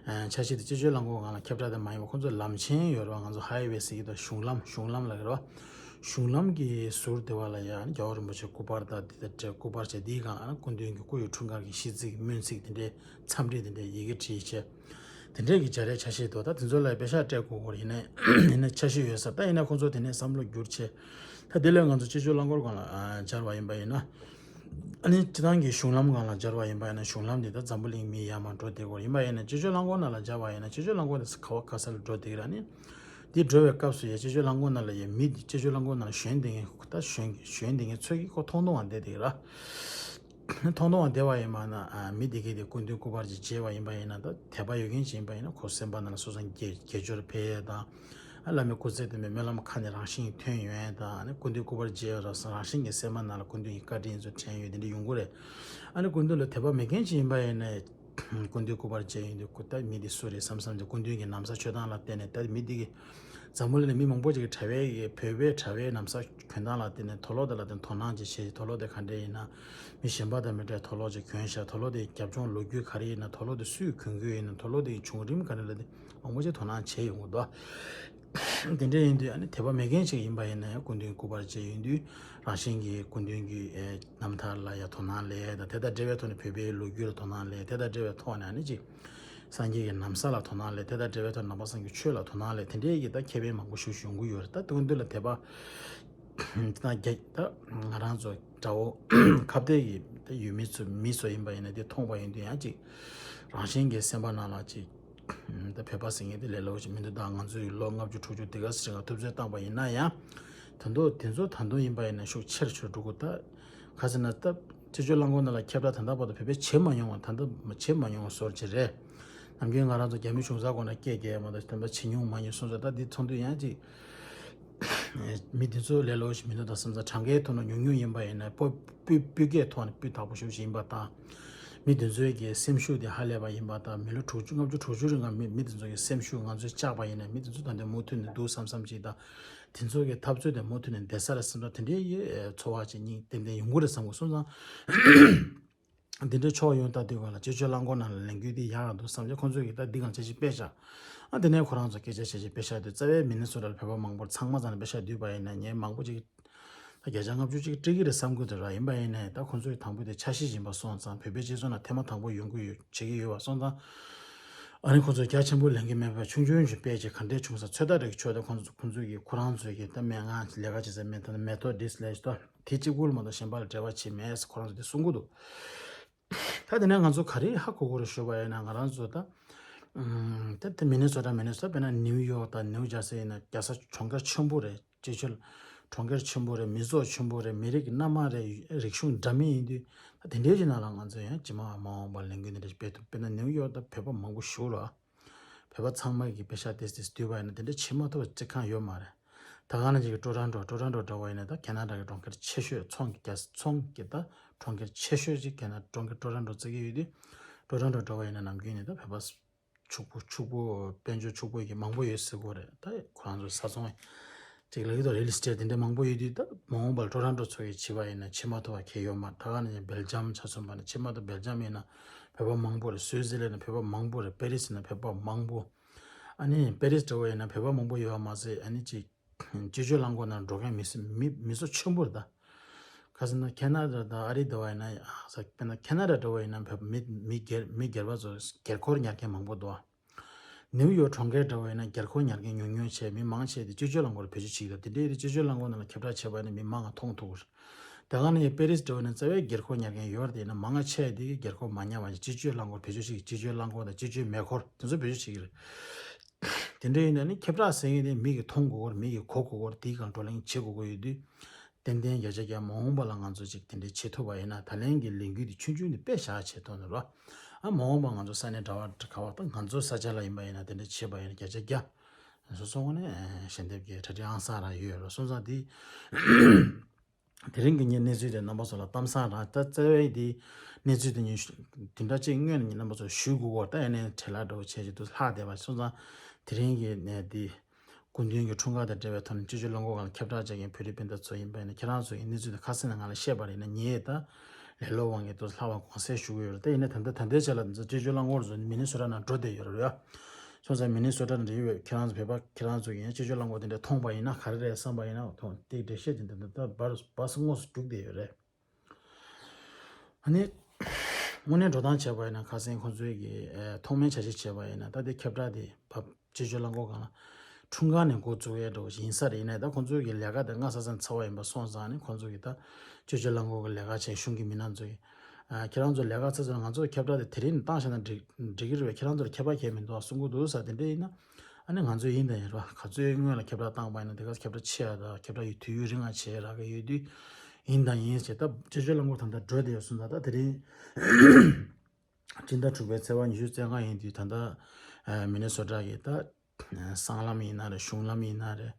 ཨ་འཆར་གཞི་དེ་ཆེད་སྤྱོད་རླངས་འཁོར་སྒང་ལ་ཁྱབ་བསྒྲགས་དེ་མ་ཡིན་པ། ཁོང་ཚོ་ལམ་ཆེན་ཡོད་རེད་བ། ང་ཚོ་ཧའི་ཝེ་ཟེར་གྱི་འདུག་གཞུང་ལམ་གཞུང་ལམ་ལབ་ཀྱི་རེད་བ། གཞུང་ལམ་གྱི་ཟུར་དེ་བ་ལ་ཡང་རྒྱལ་བ་རིན་པོ་ཆེ་སྐུ་པར་དང་དེ་དང་འབྲེལ་སྐུ་པར་བྱས། དེའི་སྒང་ལ་སྐུ་མདུན་གྱི་སྐུ་ཡི་འཁྲུངས་སྐར་གྱི་ཤིས་ཚིག་སྨོན་ཚིག་དེ་འདྲའི་འཚམས་འདྲི་དེ་འདྲའི་ཡི་གེ་བྲིས་བྱས། དེ་འདྲའི་གི་སྦྱར་ཡའི་འཆར་གཞི་འདུག་ད་དེ་ཚོ་ལ་པེ་ཤག་སྤྲད་དགོས་སྐོར་ཡིན་ན་ཡིན་ན་འཆར་གཞི་ཡོད་ས། ད་ཡིན་ན་ཁོང་ཚོ་དེ་ནས་བསམ་བློ་བསྒྱུར་བྱས། ད་དེ་ལས་ང་ཚོ་ཆེད་སྤྱོད་རླངས་འཁོར་སྒང་ལ་ཨ་སྦྱར་བ་ཡིན་པ་ཡིན་ན། ཨ་ནི་སྤྱི་བཏང་གི་གཞུང་ལམ་སྒང་ལ་སྦྱར་བ་ཡིན་པ་ཡིན་ན། གཞུང་ལམ་དེ་ད་འཛམ་བུ་གླིང་མི་ཡར་མར་འགྲོ་བསྡད་ཡོད་རེད། ཡིན་པ་ཡིན་ན་ཆེད་སྤྱོད་རླངས་འཁོར་ནང་ལ་སྦྱར་བ་ཡིན་ན། ཆེད་སྤྱོད་རླངས་འཁོར་དེ་ག་བ་ག་ས་ལ་འགྲོ་བསྡད་ཡོད་རེད། ཨ་ནི་དེ་འགྲོ་བའི་སྐབས་སུ་ཡ་ཆེད་སྤྱོད་རླངས་འཁོར་ནང་ལ་ཡ་མི་དེ་ཆེད་སྤྱོད་རླངས་འཁོར་ནང་ལ་ཞོན་བསྡད་མཁན། ད་ཞོན་ཞོན་བསྡད་མཁན་ཚོ་གིས་ཁོ་མཐོང་མཐོང་བ་བསྡད་བསྡད་ཡོད་རེད། མཐོང་མཐོང་བ་བསྡད་པ་ཡིན་པ་ན། ཨ་མི་དེ་གས་དེ་སྐུ་མདུན་སྐུ་པར་ཅིག་བརྗེས་པ་ཡིན་པ་ཡིན་ན། ད་དད་པ་ཡོད་མཁན་ཅིག་ཡིན་པ་ཡིན་ན་ཁོ་སེམས་པ་ནང་ལ་སོ་སོ་དགེ་དགེ་སྦྱོར་འཕེལ་ཡས་དང་། ཨ་བླ་མའི་སྐུ་ཚེ་བརྟན་པའི་སྨོན་ལམ་ཁ་ནས་རང་བཞིན་ཐོན་ཡོང་ཡས་དང་། ཨ་ནི་སྐུ་མདུན་སྐུ་པར་བརྗེས་པ་རང་བཞིན་གྱི་སེམས་པ་ནང་ལ་སྐུ་མདུན་གྱི་བཀའ་དྲིན་ཚོ་དྲན་ཡོང་ཡས་དེ་འདྲ་ཡོང་གི་རེད། ཨ་ནི་སྐུ་མདུན་ལ་དད་པ་མེད་མཁན་ཅིག་ཡིན་པ་ཡིན་ན། སྐུ་མདུན་སྐུ་པར་བརྗེས་ཡོང་དུས་སྐུ་ད་མི་འདི་སུ་རེད་བསམ་བསམ་གྱི་སྐུ་མདུན་གྱི་ན་བཟའ་མཆོད་སྟངས་ལ་བརྟེན་ནས། ད་མི་འདི་གི་འཛམ་བུ་གླིང་ལ་མི་མང་པོ་ཅིག་གི་གྲྭ་པའི་གི་བོད་པའི་གྲྭ་པའི་ན་བཟའ་གྱོན་སྟངས་ལ་བརྟེན་ནས་དུག་ལོག་དེ་ལ་བརྟེན་དོ་སྣང་ཅིག་བྱེད། དུག་ལོག་དེ་ག་འདྲས་ཡིན་ན། མི་གཞན་པ་དང་མི་འདྲ་དུག་ལོག་ཅིག་གྱོན་ཤག་དུག་ལོག་དེ་རྒྱབ་ལྗོངས་ལོ་རྒྱུས་ག་རེ་ཡིན་ན། དུག་ལོག་དེ་སུས་གྱོན་གྱི་ཡིན་ན། དུག་ལོག་དེ་ཡི་བྱུང་རིམ་ག་རེ་ལ་དེ་མང་པོ་ཅིག་དོ་སྣང་བྱེད་ཡོང་གི་འདུག་དེ་འདྲས་ཡིན་དུས་ཨ་ནི་དད་པ་མེད་མཁན་ཅིག་ཡིན་པ་ཡིན་ན་ཡང་སྐུ་མདུན་སྐུ་པར་བརྗེས་ཡོང་དུས་རང་བཞིན་གྱིས་སྐུ་མདུན་གྱི་ཨེ་རྣམ་ཐར་ལ་ཡང་དོ་སྣང་སླེབས་དང་། དེ་དང་འབྲེལ་བའི་ཐོག་ནས་བོད་པའི་ལོ་རྒྱུས་ལ་དོ་སྣང་སླེབས། དེ་དང་འབྲེལ་བའི་ཐོག་ནས་ཨ་ནི་ཅིག་སངས་རྒྱས་ཀྱི་ན་བཟའ་ལ་དོ་སྣང་སླེབས། དེ་དང་འབྲེལ་བའི་ཐོག་ནས་ནང་པ་སངས་རྒྱས་ཆོས་ལ་དོ་སྣང་སླེབས། དེ་འདྲའི་གི་ད་ཁེ་ཕན་མང་པོ་ཞིག་ཡོང་གི་ཡོད་རེད། ད་དེ་འདི་ལ་དད་པ་ད་རྒྱ་ད་ང་རང་ཚོ་དགྲ་བོ་ཁ་གཏད་ཀྱི་ད་ཡུལ་མི་ཚོ་མི་ཚོ་ཡིན་པ་ཡིན་ན། དེ་མཐོང་བ་ཡིན་དུས་ཡང་ཅིག་རང་བཞིན་གྱི་སེམས་པ་ནང་ལ་ཅིག་ད་བོད་པ་ཟེར་མཁན་དེ་ལས་སླ་པོ་ཞིག་མི་འདུག་ད་ང་ཚོའི་ལོ་ལྔ་བཅུ་དྲུག་ཅུ་དེ་ག་ཙམ་ཞིག་ང་ཐུབ་ཚོད་བཏང་པ་ཡིན་ན་ཡང་། ད་དུང་དེ་ཚོ་ད་དུང་ཡིན་པ་ཡིན་ན་ཤུགས་ཆེར་ཆེར་འགྲོ་གི་འདུག་ད་ག་ཟེར་ན། ད་ཆེད་སྤྱོད་རླངས་འཁོར་ནང་ལ་ཁྱབ་བསྒྲགས་ད་ལྟ་བར་དུ་བོད་པས་བྱེད་མ་མྱོང་བ། ད་ལྟ་བྱེད་མ་མྱོང་བ་བཟོ་འདྲ་ཅིག་རེད། ནམ་རྒྱུན་ང་རང་ཚོ་རྒྱ་མི་གཞུང་ཚབ་སྒང་ལ་སྐད་རྒྱག་ཡ་མ་གཏོགས་བསྟན་པ་བྱེད་མྱོང་མ་མྱོང་སོང་ཙང་། ད་འདི་མཐོང་དུས་ཡང་ཅིག་མི་འདི་ཚོ་ལས་སླ་པོ་ཞིག་མི་འདུག་ད་བསམ་ཙང་། གྲངས་ཀའི་ཐོག་ནས་ཉུང་ཉུང་ཡིན་པ་ཡིན་ན། སྤུས་སྤུས་སྤུས་ཀའི་ཐོག་ནས་སྤུས་དག་པོ་ཞེ་པོ་ཅིག་ཡིན་པ་དང་། མི་འདི་ཚོའི་གི་སེམས་ཤུགས་དེ་ཧ་ལས་པ་ཡིན་པ་དང་། མི་ལོ་དྲུག་ཅུ་ལྔ་བཅུ་དྲུག་ཅུ་རིང་ལ་མི་མི་འདི་ཚོ་གི་སེམས་ཤུགས་ང་ཚོས་བཅག་པ་ཡིན་ན། མི་འདི་ཚོ་ད་ལྟ་མུ་མཐུད་ནས་འདུག་བསམ་བསམ་ཅིག་དང་། དེ་ཚོ་གི་འཐབ་རྩོད་དེ་མུ་མཐུད་ནས་བསྡད་ས་རེད་བསམ་ཙང་། དེ་འདྲའི་ཡི་ཚོར་བ་ཅིག་སྙིང་ཏན་ཏན་ཡོང་གི་རེད་བསམ་གི་སོང་ཙང་། འདི་འདྲའི་ཕྱོགས་ཡོང་ལྟ་དུས་སྒང་ལ་ཆེད་སྤྱོད་རླངས་འཁོར་ནང་ལ་ལས་འགུལ་འདི་ཡག་རང་འདུག་བསམ་བྱས། ཁོང་ཚོས་ཀྱིས་ད་འདི་སྒང་འཆར་གཞི་སྤེལ་བཞག་ཨ་དེ་ནས་ཁོ་རང་ཚོ་སྐད་ཆ་བཤད་བྱས་སྤེལ་བཞག་དུས། རྩ་བའི་མི་ནི་སོ་ཊ་ལ་བོད་པ་མང་པོར་ཚང་མ་ཚང་ནས་སྤེལ་བཞག་བསྡུས་པ་ཡིན་ན་ངས་མང་པོ་ཅིག་ད་བརྒྱ་ཆ་ལྔ་བཅུ་ཅིག་སྤྲད་ཀྱི་རེད་བསམ་གྱི་འདུག་ར། ཡིན་པ་ཡིན་ནའི་ད་ཁོང་ཚོས་དང་པོ་དེ་འཆར་གཞི་ཡིན་པ་སོང་ཙང་། བོད་པའི་སྤྱི་ཚོགས་ནང་ཐེངས་མ་དང་པོ་ཡོང་གི་ཡོད་བྱེད་ཀྱི་ཡོད་པ་སོང་ཙང་། ཨ་ནི་ཁོང་ཚོས་རྒྱ་ཆེན་པོ་ལེན་གྱི་མེད་པ། ཆུང་ཆུང་ཞིག་སྤེལ་བྱས་ག་འདྲས་བྱུང་ས། ཚོད་ལྟ་རེ་ཆོག་ད་ཁོང་ཚོ་ཁོང་ཚོས་ཀྱིས་ཁོ་རང་ཚོས་ཀྱིས་ད་མེད། ང་ལས་ཀ་བྱེད་ས་མེད། ད་མེ་ཐོག་འདི་སླེབས་ད་དེ་གཅིག་པུ་ལ་མ་གཏོགས་གཞན་པ་ལ་འབྲེལ་བ་བྱས་མེད་ཟེར་ཁོ་རང་ཚོ་དེ་གསུང་གི་འདུག་ད་དེ་ནས་ང་ཚོ་ག་རེ་ཧ་གོ་དགོས་རེད་ཞུས་པ་ཡིན་ན། ང་རང་ཚོ་ད་ཨམ་ད་དེ་མི་ནི་སོ་ཊ་མི་ནི་སོ་ཊ་དཔེར་ན་ནིའུ་ཡོག་དང་ནིའུ་ཇར་སི་ཡིན་ན་རྒྱལ་ས་གྲོང་ཁྱེར་ཆེན་པོ་རེད། ཅིག་ཆོས་གྲོང་ཁྱེར་ཆེན་པོ་རེད། མི་ཚོགས་ཆེན་པོ་རེད། མི་རིགས་ཀྱི་མནའ་མ་རེད། རིག་གཞུང་འདྲ་མིན་ཡིན་དུས་ད་དེ་འདྲའི་ཅིག་ནང་ལ་ང་ཚོ་ཡང་ཕྱི་མ་མ་འོངས་པར་ལས་འགུལ་འདི་འདྲ་ཞིག་སྤེལ་ཐུབ། དཔེར་ན་ནིའུ་ཡོག་ད་བོད་པ་མང་པོ་ཞིག་རེད། བོད་པ་ཚང་མ་གིས་པེ་ཤག་ཏོག་ཙམ་བསྡུས་པ་ཡིན་ན་དེ་འདྲ་བྱེད་མ་ཐུབ་པ་བྱེད་ཁག་ཡོད་མ་རེད། ད་ག་ནང་བཞིན་གྱི་ཊོ་རོན་ཊོ། ཊོ་རོན་ཊོ་འདྲ་བོ་ཡིན་ན་ད་ཁེ་ན་ཌ་གི་གྲོང་ཁྱེར་ཆེ་ཤོས། ཚོང་གི་རྒྱལ་ཚོང་གི་ད་གྲོང་ཁྱེར་ཆེ་ཤོས་ཅིག་ཁེ་ན་ཌ་གྲོང་ཁྱེར་ཊོ་རོན་ཊོ་བརྩི་གི་ཡོད་དུས། ཊོ་རོན་ཊོ་འདྲ་བོ་ཡིན་ན་ནམ་རྒྱུན་ནས་ད་བོད་པ་ཕྱུག་པོ་ཕྱུག་པོ་དཔལ་འབྱོར་ཕྱུག་པོ་གི་མང་པོ་ཡོད་ཟེར་གོ་རེད། ད་ཁོ་རང་ཚོ་ས་ཚོང་ཅིག་ལ་ཡོད་དོ། རི་ཡལ་ཨེ་སི་ཊེཊ་དེ་འདྲ་མང་པོ་ཡོད་དུས། ད་མ་འོངས་པར་ཊོ་རོན་ཊོ་ཚོ་གིས་བྱས་པ་ཡིན་ན་བྱེད་མ་ཐུབ་པ་གང་ཡང་ཡོད་མ་རེད། ད་ག་ནང་བཞིན་སྦེལ་ཇམ་ཆ་མཚོན་པ་ན་བྱེད་མ་ཐུབ། སྦེལ་ཇམ་ཡིན་ན་བོད་པ་མང་པོ་རེད། སུའི་ཙི་ལན་ན་བོད་པ་མང་པོ་རེད། པེ་རི་སི་ཡིན་ན་བོད་པ་མང་པོ། ཨ་ནི་པེ་རི་སི་འདྲ་བོ་ཡིན་ན་བོད་པ་མང་པོ་ཡོད་པ་མ་ཟད། ཨ་ནི་ཅིག་སྤྱི་སྤྱོད་རླངས་འཁོར་ནང་འགྲོ་མཁན་མི་སེ་མི་མི་ཚོགས་ཆེན་པོ་རེད་ད། ག་ཟེར་ན་ཁེ་ན་ཌ་དང་ཨ་རི་འདྲ་བོ་ཡིན་ན། ཨ་ས་དཔེར་ན་ཁེ་ན་ཌ་འདྲ་བོ་ཡིན་ན་བོད་མི་མི་སྒེར་མི་སྒེར་པ་ཚོ་སྒེར་འཁོར་ཉར་མཁན་མང་པོ་འདུག་ནིའུ་ཡོག་གྲོང་ཁྱེར་འདྲ་བོ་ཡིན་ན་སྒེར་འཁོར་ཉར་མཁན་ཉུང་ཉུང་བྱས། མི་མང་ཆེ་དེ་སྤྱི་སྤྱོད་རླངས་འཁོར་བེད་སྤྱོད་བྱེད་ཀྱི་འདུག་དེ་འདྲའི་དེ་སྤྱི་སྤྱོད་རླངས་འཁོར་ནང་ལ་ཁྱབ་བསྒྲགས་བྱས་པ་ནི་མི་མང་ང་མཐོང་ཐུབ་ཀྱི་རེད། ད་ག་ནས་པེ་རིས་འགྲོ་བ་ནས་རྩ་བའི་སྒེར་འཁོར་ཉར་མཁན་ཡོད་རེད། དེ་ཡིན་ན་མང་ང་ཆེ་དེ་གི་སྒེར་འཁོར་མ་ཉར་བ་ཞིག་སྤྱི་སྤྱོད་རླངས་འཁོར་བེད་སྤྱོད་བྱེད་ཀྱི། སྤྱི་སྤྱོད་རླངས་འཁོར་དང་སྤྱི་སྤྱོད་མེ་འཁོར་དེ་ཚོ་བེད་སྤྱོད་བྱེད་ཀྱི་རེད། དེ་འདྲ་ཡིན་ན་ནི་ཁྱབ་བསྒྲགས་ཟེར་མཁན་དེ་མི་གིས་མཐོང་དགོས་ཀྱི་ཡོད་རེད། མི་གིས་གོ་དགོས་ཀྱི་ཡོད་རེད། དེའི་སྒང་བགྲོ་གླེང་བྱེད་དགོས་ཀྱི་ཡོད་དུས། ཏན་ཏན་བརྒྱ་ཆ་བརྒྱ་མ་འོངས་པ་ལ་ང་ཚོ་ཅིག་དེ་འདྲའི་བྱེད་ཐུབ་པ་ཡིན་ན། ད་ལན་གྱི་ལས་འགུལ་དེ་ཆུང་ཆུང་དེ་དཔེ་བཞག་བྱེད་ཐུབ་ནི་རེད། ཨ་མ་འོངས་པ་ང་ཚོ་ས་གནས་གྲྭ་པ་ག་བ་དང་ང་ཚོ་ས་ཆ་ལ་ཡིན་པ་ཡིན་ན་དེ་འདྲ་བྱེད་པ་ཡིན་ན་བརྒྱ་ཆ་བརྒྱ། སོ་སོ་ངོས་ནས་ཞལ་འདེབས་ཀྱི་གྲ་སྒྲིག་ཨང་གསར་རང་ཡོད་རེད། སོང་ཙང་དེ་དེ་རིང་གི་ངའི་གནས་ཚུལ་དེ་རྣམ་པ་ཚོ་ལ་གཏམ་བཟང་རང་ད་རྩ་བའི་དེ་གནས་ཚུལ་དེ་ཉིད་དེ་འདྲ་ཅིག་སྔོན་ནས་རྣམ་པ་ཚོར་ཞུ་དགོས་ཀྱི་ཡོད་རེད། ད་ཡིན་ནའི་བྲེལ་བ་འདྲ་བོ་བྱས་བྱས་དུ་ལྷག་བསྡད་པ། སོང་ཙང་དེ་རིང་གི་གནས་དེ། སྐུ་མདུན་གྱི་འཁྲུངས་སྐར་དང་འབྲེལ་བའི་ཐོག་ནས་སྤྱི་སྤྱོད་རླངས་འཁོར་སྒང་ལ་ཁྱབ་བསྒྲགས་བྱེད་མཁན་བོད་རིགས་སྤུན་ཟླ་ཚོ་ཡིན་པ་ཡིན་ན། ཁྱེད་རང་ཚོ་ཡི་གནས་ཚུལ་དེ་ཁ་སང་ནས་ང་ལ་བཤད་པ་རེད་ན། ངས་ད་ལས་སླ་བོའི་དབང་གིས་ཏོག་ཙམ་ལྷག་པར་དགོངས་སེལ་ཞུ་གི་ཡོད་རེད། དེ་ཡིན་ན་ད་ལྟ་ད་ལྟའི་ཆ་ལ་འདི་ཚོ་སྤྱི་སྤྱོད་རླངས་འཁོར་ཚོ་མི་ནི་སོ་ཊ་ནང་འགྲོ་བསྡད་ཡོད་རེད་ཡ། སོང་ཙང་མི་ནི་སོ་ཊ་ནང་འགྲོ་ཡོད་པའི་ཁྱེད་རང་ཚོ་བོད་པ་ཁྱེད་རང་ཚོ་གིས་ཡང་སྤྱི་སྤྱོད་རླངས་འཁོར་དེ་འདྲ་མཐོང་པ་ཡིན་ན་ག་རེ་རེད་བསམ་པ་ཡིན་ན། ཐོག་དེ་འགྲེལ་བཤད་ཅིག་འདི་འདི་ལྟ་བར་བར་སུ་དངོས་སུ་རྒྱུགས་བསྡད་ཡོད་རེད། ཨ་ནི། དངོས་གནས་འགྲོ་སྟངས་བྱས་པ་ཡིན་ན། ཁ་སང་ཁོང་ཚོའི་གི་ཨེ་ཐོག་མའི་བྱ་གཞི་བྱས་པ་ཡིན་ན། ད་ལྟའི་ཁྱབ་བསྒྲགས་དེ་བབ་སྤྱི་སྤྱོད་རླངས་འཁོར་སྒང་ལ། འཁྲུངས་སྐར་ནས་འགོ་བཙུགས་ཡས་འདྲ་བོ་ཞིག་ཡིན་ས་རེད། ཡིན་ནའི་ད་ཁོང་ཚོའི་གི་ལས་ཀ་དེ་སྔ་ས་ཚ་ཚ་བ་ཡིན་པ་སོང་ཙང་ནི། ཁོང་ཚོ་གི་ད་སྤྱི་སྤྱོད་རླངས་འཁོར་གི་ལས་ཀ་བྱེད་གཞུང་གི་མི་སྣ་ཚོ་གི་ཨ་ཁྱེད་རང་ཚོ་ལས་ཀ་ཚ་ཚ་ན་ང་ཚོ་ཁྱབ་བསྒྲགས་དེ་དེ་རིང་ནས་བཏང་བཞག་ན་འགྲིག་འགྲིག་གི་རེད་པས། ཁྱེད་རང་ཚོར་ཁྱད་པར་གང་ཡང་མི་འདུག་གསུང་གི་འདུག་ས་དེ་འདྲ་ཡིན་ན། ཨ་ནི་ང་ཚོས་ཡིན་དང་ཡིན་ར། ག་ཚོད་སྔོན་ལ་ཁྱབ་བསྒྲགས་བཏང་པ་ཡིན་ན་དེ་ག་ཁྱབ་བསྒྲགས་ཆེ་ཡ་དང་ཁྱབ་བསྒྲགས་ཡི་དུས་ཡུན་རིང་ང་བྱེད་ཡ་རག་གི་ཡོད་དུས། ཡིན་དང་ཡིན་ཞེས་ད་སྤྱི་སྤྱོད་རླངས་འཁོར་ད་ལྟ་འགྲོ་བསྡད་ཡོད་སོང་ཙང་། ད་དེ་རིང་སྤྱི་ཟླ་དྲུག་པའི་ཚེས་པ་ཉི་ཤུ་རྩ་ལྔ་ཡིན་དུས། ད་ལྟ་ཨ་མི་ནི་སོ་ཊ་གི་ད་སྲང་ལམ་ཡིན་ན་རེད། གཞུང་ལམ་ཡིན་ན་རེད།